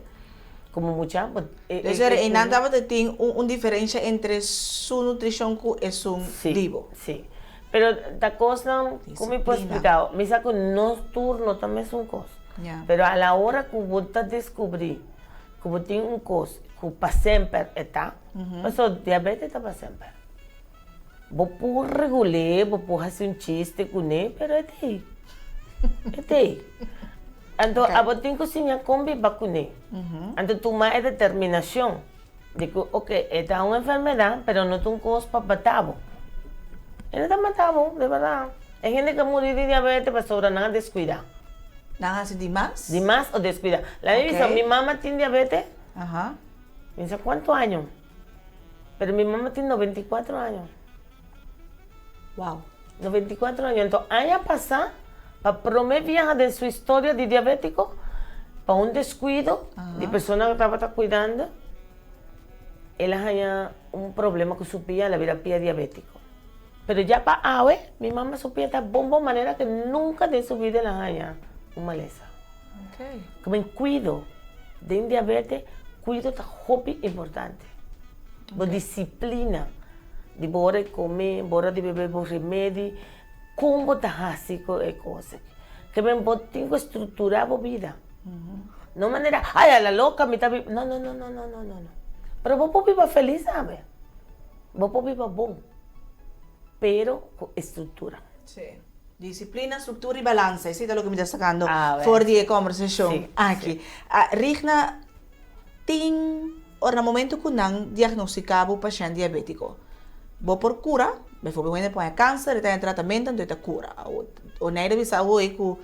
Como mucha, bo e Dus e er e einan tabata tin un un diferencia entre su nutricion cu esun Sí, di bo. sí. Pero ta cosnan cu mi por Disciplina. splica. Mi sa cu nos tur no ta mesun cos. Ya. Pero a la ora cu bo ta descubri cu bo tin un cos cu pa semper e ta, pasobra diabetes ta pa semper. Bo por regul'é, bo por hasi un chiste kuné, pero e t'ei. E t'ei. Anto abo tin ku siña kon biba kuné. Anto tuma e determinashon di ku oke, e ta un enfermedat, pero no ta un kos pa mata bo. E no ta mata bo, di bèrdat. E hende ku a muri di diabete pasobra nan a deskuidá. Nan a hasi di mas? Di mas o deskuidá. Laga mi bisa, mi mama tin diabete, mi sa kuantu año. Pero mi mama tin 94 aña. Wow. 94 aña. Enton aña pasá, pa promé biaha den su historia di diabétiko, pa un deskuido di persona ku tabata kuidando, el a haña un problema ku su pia, el a bira pia diabétiko. Pero ya pa awe, mi mama su pia ta bon bon manera ku nunka den su bida el a haña un malesa. Ku kuido den diabete, kuido ta hopi importante. Bo disiplina di bo ora di kome, bo ora di bebe bo remedi, kon bo ta hasi ku e kos aki. Ke men bo tin ku strukturá bo bida. No manera, ay a la loka mi ta biba, no no no no no no no. Pero bo por biba felis tambe, bo por biba bon, pero ku estruktura. Disiplina, struktura i balansa, esei ta loke mi ta sakando for di e kombersashon aki. Rigna, tin ora na momento ku nan diagnostiká bo pashènt diabétiko, bo por kura? Beivoorbeeld un hende por haña kanser, e ta haña tratamentu anto e ta kura. Oneida bisa awor ku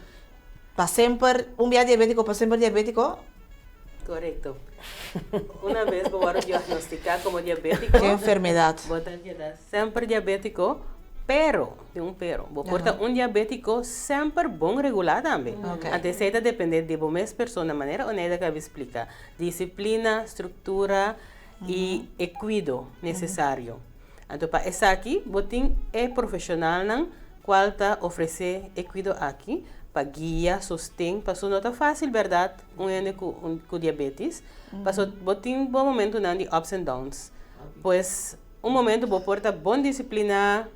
pa semper un bia diabétiko pa semper diabétiko? Korekto. Una bes bo wòrdu diagnostiká komo diabétiko, Ke enfermedat? bo ta keda semper diabétiko, pero, tin un pero, bo por ta un diabétiko semper bon regulá tambe. Anto esei ta dependé di bo mes persona, manera Oneida kabi splika, disiplina, struktura i e kuido nesesario. Anto pa esaki bo tin e profeshonalnan kual ta ofresé e kuido aki pa guia, sosten, pasobra no ta fásil bèrdat un hende ku ku diabetes, pasobra bo tin bo momentunan di ups and downs. Pues un momentu bo por ta bon disipliná,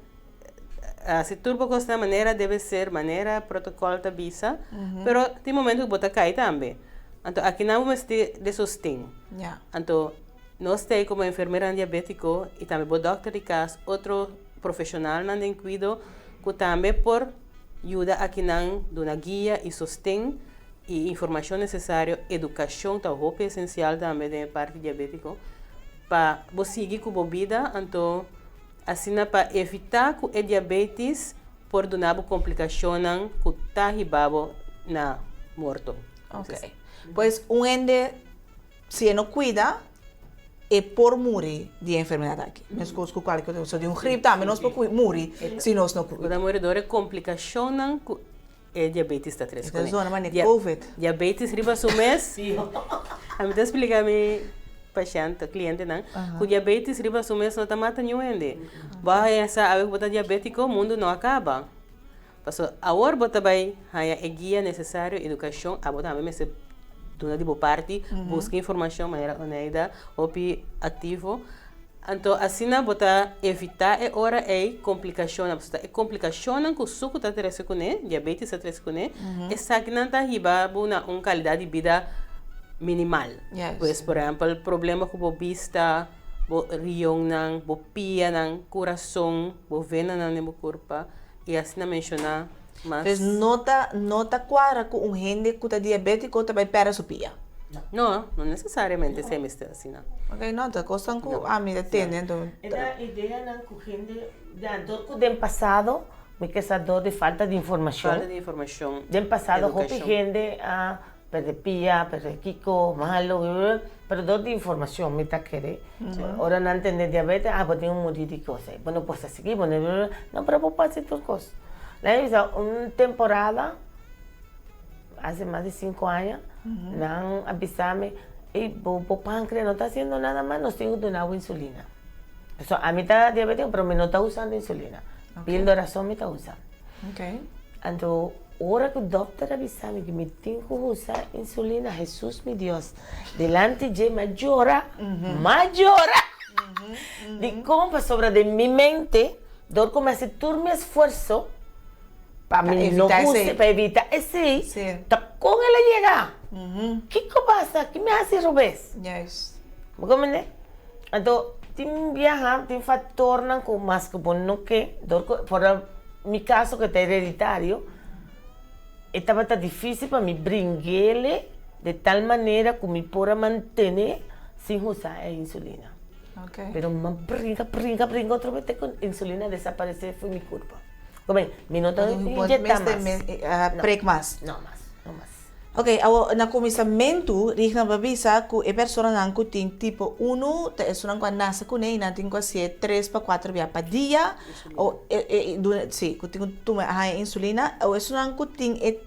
hasi tur bo kosnan manera debe ser, manera protokòl ta bisa, pero tin momentu ku bo ta kai tambe. Anto akinan bo mester di sosten. Anto Nos ta ei komo enfermeranan diabétiko i tambe bo dòkter di kas, otro profeshonalnan den kuido ku tambe por yuda akinan duna guia i sosten i informashon nesesario. Edukashon ta hopi esensial tambe den e parti diabétiko pa bo sigui ku bo bida, anto asina pa evitá ku e diabétis por duna bo komplikashonnan ku ta hiba bo na morto. Oké. Pues un hende Si e no cuida, e por muri di e enfermedad aki. Mescos cu cualkier otro. So di un grip tambe nos por muri si nos no cuida. Bo ta muri door e complicacionnan cu e diabetes ta trece cune. E ta zona manera covid. Diabetes riba su mes, ami ta splica mi pashent, clientenan, cu diabetes riba su mes no ta mata niun hende. Bo a haña sa awe cu bo ta diabetico, mundo no a caba. Pasobra awor bo ta bai haña e guia nesesario, edukashon, abo tambe mester duna di bo parti, buska informashon manera Oneida hopi aktivo. Anto asina bo ta evitá e ora ei komplikashonnan, pasobra ta e komplikashonnan ku suku ta trese kuné, diabetes ta trese kuné, esakinan ta hiba bo na un kalidat di bida. minimal. Pues por ehèmpel problema ku bo bista, bo rionnan, bo pianan, kurason, bo venanan den bo kurpa i asina menshoná mas. Pues no ta no ta kuadra ku un hende ku ta diabétiko ta bai pèrdè su pia? No, no nesesariamente esei mester asina. Ok, no, ta kosnan ku ami ta tende anto. E ta ideanan ku hende ya dor ku den pasado mi ke sa dor di falta di informashon. Falta di informashon, Den pasado hopi edukashon. hende a pèrdè pia, pèrdè kiko, malo, pero dor di informashon mi ta kere. Ora nan tende diabete, ah bo tin un muri di kos ei, bo no por sa sigui, bo no, no pero bo por hasi tur kos. Nan a bisa un temporada. Hace mas di cinco aña, nan a bisa mi, ey, bo, bo páncreas no ta haciendo nada mas, nos tin cu duna bo insulina. So, ami ta diabetico, pero mi no ta usando insulina. Píldora so mi ta usa. Anto, ora cu dokter a bisa mi cu mi tin cu usa insulina, Jesus mi Dios, dilanti dje mi a yora, mi a yora! Dicon? Pasobra den mi mente, dor cu mi a haci tur mi esfuerzo, Pa mi no gusta, pa evita esei, ta kon el a yega? Kiko pasa? Ki mi hasi robes? Bo comprende? Anto, tin biaha, tin factornan ku mas ku bo no ke, dor ku, por mi kaso ku ta hereditario, e tabata difisil pa mi bring'ele de tal manera ku mi por a mantene sin usa e insulina. Pero mi a bringa, bringa, bringa otro bes te ku insulina desaparese for mi kurpa. Come, mi no ta inyecta mas. Prek mas. No mas, no mas. Ok, awo na kuminsamentu Rigna bo a bisa ku e personanan ku tin tipo unu ta esunnan ku a nase kuné i nan tin ku hasié tres pa kuater bia pa dia o si ku tin ku tuma haña insulina o esunnan ku tin e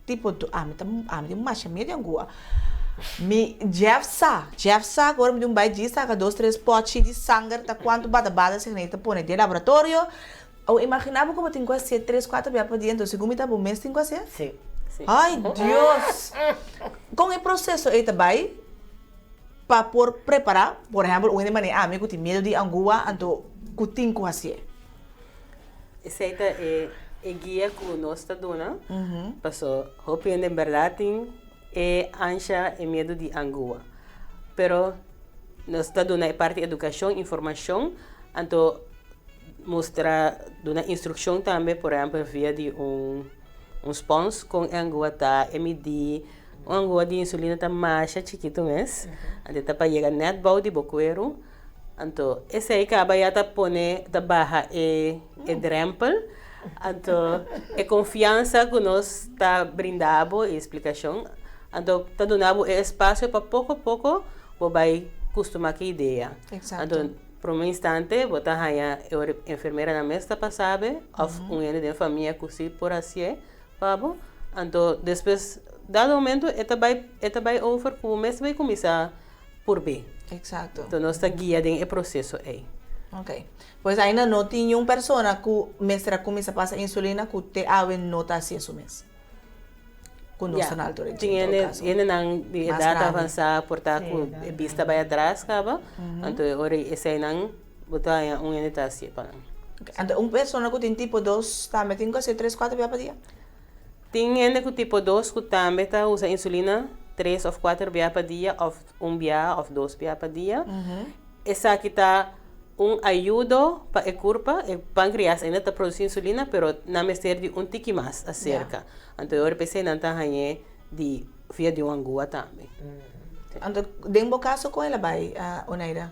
tipo du ami ta ami tin masha miedu di angua mi Jeff sa Jeff sa ku ora mi tin un bai djis saka dos tres pòchi di sanger ta kuantu bada bada esei ta pone den laboratorio. Awo imagina bo ku bo tin ku hasié tres kuater bia pa dia enton segun mi ta bo mes tin ku hasié? Sí. Ay Dios! Kon e proseso ei ta bai pa por prepará, por ehèmpel un hende manera ami ku tin miedu di angua anto ku tin ku hasié? Esei ta e e guia ku nos ta duna paso hopi hende en bèrdat tin e ansha e miedu di angua pero nos ta duna e parti edukashon informashon anto Mustra, duna instrukshon tambe, por ehèmpel via di un un spons kon e angua ta, e midí. Un angua di insulina ta masha chikitu mes, anto e ta pa yega nèt bou di bo kueru. Anto esei kaba ya ta pone, ta baha e e drèmpel. Anto e konfiansa ku nos ta brinda bo e splikashon, anto ta duna bo e espasio pa poko poko bo bai kustumá ku e idea. Anto Prome instante bo ta haña e ora e enfermeranan mes ta pasa be of un hende den famia ku si por hasié pa bo. Anto despues dado momento e ta bai e ta bai over ku bo mes ta bai kuminsá purb'é. Exacto. Anto nos ta guia den e proseso ei. Ok. Pues ainda no tin niun persona ku mester a kuminsá pasa insulina ku te awe no ta hasié su mes. Ku nos ta na altura dje en todo kaso. Tin hendenan di edat avansá por ta ku e bista bai atras kaba, anto e ora eseinan bo ta haña un hende ta hasié pa nan. Anto un persona ku tin tipo dos tambe tin ku hasié tres kuater bia pa dia? Tin hende ku tipo dos ku tambe ta usa insulina tres òf kuater bia pa dia òf un bia òf dos bia pa dia. Esaki ta un ayudo pa e kurpa, e pankreas ainda ta produsí insulina pero nan mester di un tiki mas aserka. Anto e ora p'esei nan ta hañ'é di via di un angua tambe. Anto den bo kaso kon el a bai, Oneida?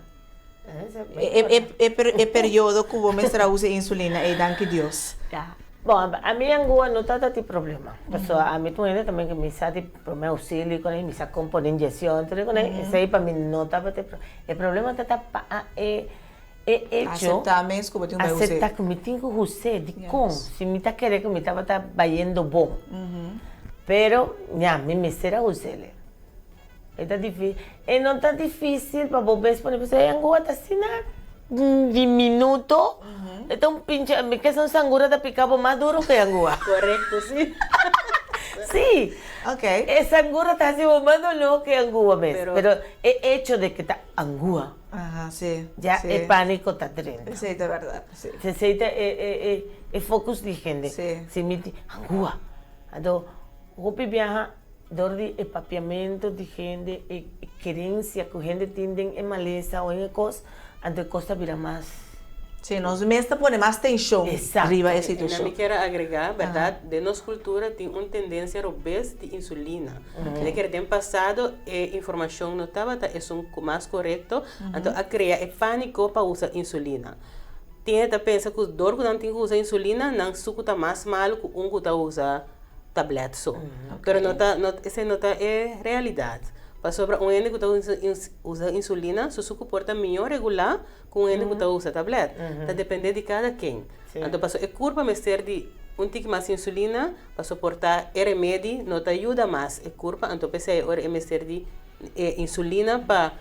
E periodo ku bo mester a usa e insulina ei, danki Dios. Bon, ami angua no tabata tin problema. Pasobra ami ta un hende tambe ku mi sa di prome ousilio ku mi sa kon pone inyeccion, tur e kos esei pa mi no tabata e problema. E problema ta ta pa e e hecho. Acepta mes ku bo tin ku bai hus'é. Acepta ku mi tin ku hus'é, dikon? Si mi ta kere ku mi tabata bayendo bon. Pero, ya, mi mester a hus'é. E ta difi, e no ta dificil pa bo mes pone pasobra e angua ta asina diminuto, e ta un pinche, mi ke sa un sangura ta pica bo mas duro ke e angua. Correcto, si. Si. Ok. E sangura ta haci bo mas dolor ke e angua mes, pero e hecho de ke ta angua, Aha, si, ya si. e panico ta drenta. Esey ta berdad, si. Esey ta e e e e focus di hende. Si. Si mi tin angua, anto hopi biaha. Dor di e papiamentu di hende, e kerensia ku hende tin den e malesa o en e kos, anto e kos ta bira mas. Sí, nos mes ta pone mas tenshon riba e situashon. I mi kier a agregá, bèrdat, den nos kultura tin un tendensia robes di insulina. Kende kere den pasado e informashon no tabata esun mas korekto, anto a krea e pániko pa usa insulina. Tin hende ta pensa ku dor ku nan tin ku usa insulina, nan suku ta mas malu ku un ku ta usa tablet so. Pero no ta, no, esei no ta e realidat. Pasobra un hende ku ta usa insulina, su suku por ta mihó regulá ku un hende ku ta usa tablet. Ta dependé di kada ken. Anto paso e kurpa mester di un tiki mas insulina pa soportá e remedi no ta yuda mas e kurpa, anto p'esei ora e mester di e insulina pa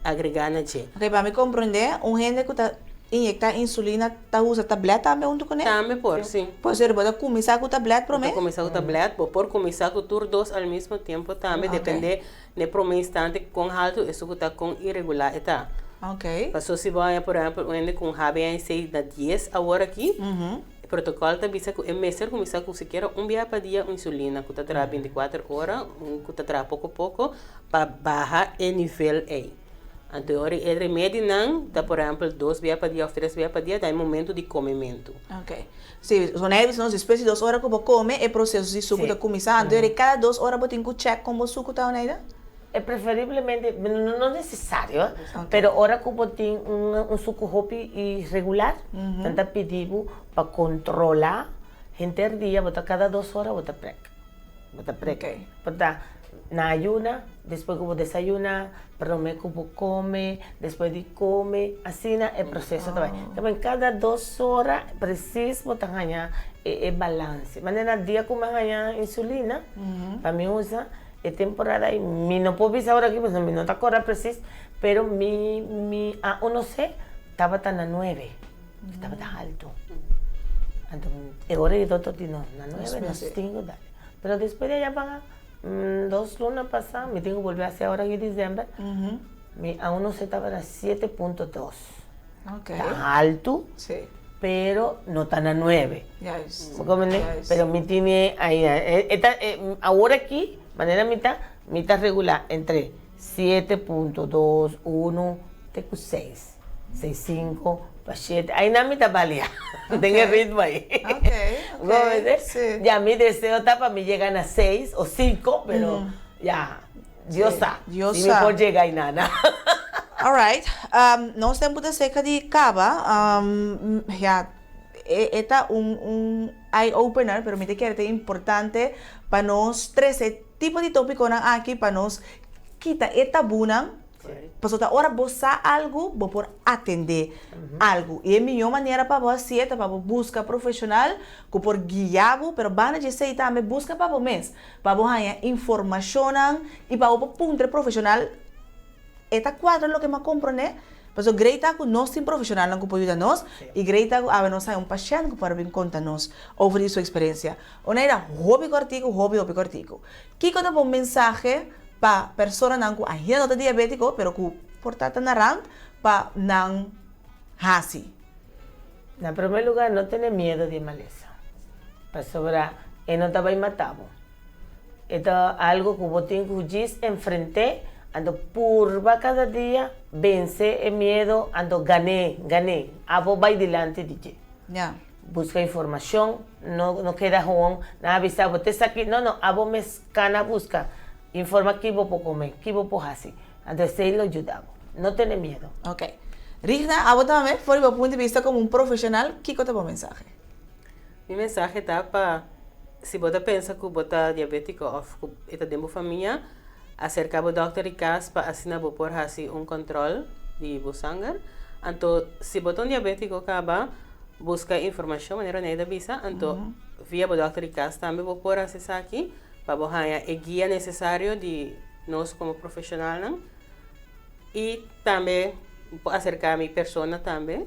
agregá na dje. Ok, pa mi komprendé, un hende ku ta inyectá insulina ta usa tablet tambe huntu kuné? Tambe por, sí. Por ser bo ta kuminsá ku tablet promé? Bo ta kuminsá ku tablet, bo por kuminsá ku tur dos al mismo tiempo tambe, dependé n'e promé instante kon haltu e suku ta, kon iregulá e ta. Ok. Paso si bo haña por ehèmpel un hende ku un HbA1c na dies awor aki, E protocol ta bisa cu e mester cuminsa cu sikiera un biaha pa dia un insulina cu ta traha binticuater ora, un cu ta traha poco poco pa baha e nivel ey. Anto e ora e remedinan ta por ehempel dos biaha pa dia of tres biaha pa dia ta e momento di comemento. Ok. Si, so nan e bisa nos despues di dos ora cu bo come e proceso di sucu ta cuminsa, anto e cada dos ora bo tin cu check con bo sucu ta Oneida? E preferiblemente, no necesario, pero ora cu bo tin un sucu hopi iregular, nan ta pidi bo pa controla henter dia, bo ta cada dos ora bo ta prek, bo ta prek. Por ta na ayuna, despues cu bo desayuna, prome cu bo come, despues di come, asina e proceso ta bay. Tamen cada dos ora precies bo ta haya e balance. Manera dia cu mi a haya insulina, pa mi usa. E temporada ei mi no por bisa ora aki pasobra mi no ta corda precies, pero mi mi A1C tabata na nuebe, tabata halto. Anto e ora e doctor di no, na nuebe nos tin cu dal. Pero despues di allá pa dos luna pasa mi tin cu bolbe haci ora aki december, mi A1C tabata siete punto dos. Ta haltu, pero no ta na nuebe. Bo comprende? Pero mi tine ainda, e ta, awor aki, manera mi ta, mi ta regulá entre siete punto dos, uno, te ku seis. Seis sinku pa shete, ainda mi ta balia den e ritmo ei. Bo comprende? Ya mi deseo ta pa mi yega na seis o sinku, pero ya. Dios sa. Dios Si mi sa. por llega ainana. Alright, nos tempu ta cerca di caba, ja, e e ta un un eye opener, pero mi ta kere ta importante pa nos trece tipo di topiconan aki pa nos kita e tabunan, pasobra ta ora bo sa algu bo por atende algu, y e miho manera pa bo haci'e ta pa bo busca profesional cu por guia bo, pero banda di esey tambe busca pa bo mes. Pa bo haña informashonnan i pa bo por puntra e profeshonal e ta kuadra loke mi a komprondé. Pasobra grei ta ku nos tin profeshonalnan ku por yuda nos i grei ta ku awe nos haña un pashènt ku por a bin konta nos over di su eksperensia. Oneida, hopi kòrtiku, hopi hopi kòrtiku. Kiko ta bo mensahe pa personanan ku ainda no ta diabétiko pero ku por ta ta na rant pa nan hasi? Na promé lugá no tene miedu di e malesa, pasobra e no ta bai mata bo. E ta algu ku bo tin ku djis enfrent'é, anto purba kada dia vense e miedu, anto gan'é, gan'é, abo bai dilanti di dje. Buska informashon, no no keda gewoon nan a bisa bo te esaki, no no, abo mes kana buska, informa ki bo por kome, ki bo por hasi. Anto esei lo yuda bo. No tene miedo. Ok. Rigna, abo tambe, for di bo punto di bista komo un profeshonal, kiko ta bo mensahe? Mi mensahe ta pa si bo ta pensa ku bo ta diabétiko òf ku e ta den bo famia, aserká bo dòkter di kas pa asina bo por hasi un kòntròl di bo sanger. Anto si bo ta un diabétiko kaba, buska informashon manera Oneida a bisa, anto via bo dòkter di kas tambe bo por hasi esaki pa bo haña e guia nesesario di nos komo profeshonalnan i tambe por aserká mi persona tambe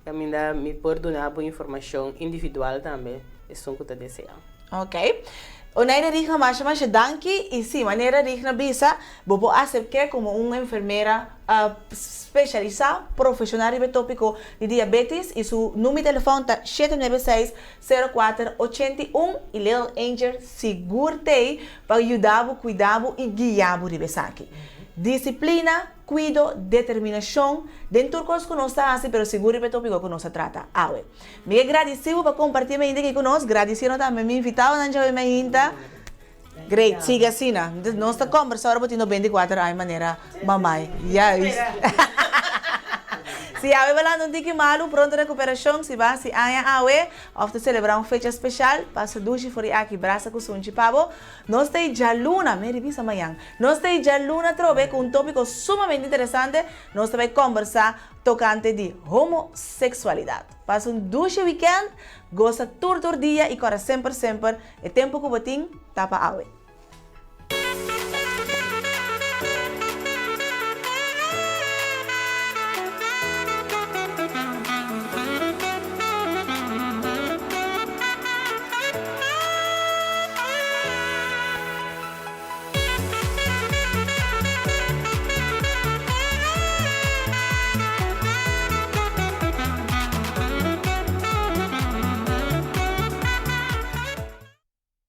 kaminda mi por duna bo informashon individual tambe esun ku ta deseá. Ok. Oneida Rigna masha masha danki y si manera Rigna bisa bo por acerke como un enfermera specialisa profesional riba e topico di diabetes y su numero di telefon ta 796 04 81 y Little Angel sigur t'ey pa yuda bo, cuida bo y guia bo riba esaki. Disciplina, cuido, determinacion den tur cos cu nos ta haci pero sigur riba e topico cu nos ta trata awe. Mi ke gradisí bo pa kompartí mainta aki ku nos. Gradisiendo tambe mi invitadonan djawe mainta. Great, sigui asina. Nos ta kombersá ora bo tin 94 aña manera mamai. Juist. Si awe bo lanta un tiki malu, pronto rekuperashon. Si bo a hasi aña awe òf ta selebrá un fecha speshal, pasa dushi for di aki. Brasa ku sunchi pa bo. Nos ta ei djaluna, mi ribisa mañan. Nos ta ei djaluna atrobe ku un tópiko sumamente interesante. Nos ta bai kombersá tokante di homosexualidad. Pasa un dushi weekend, gosa tur tur dia y kora semper semper e tempo ku bo tin ta pa awe.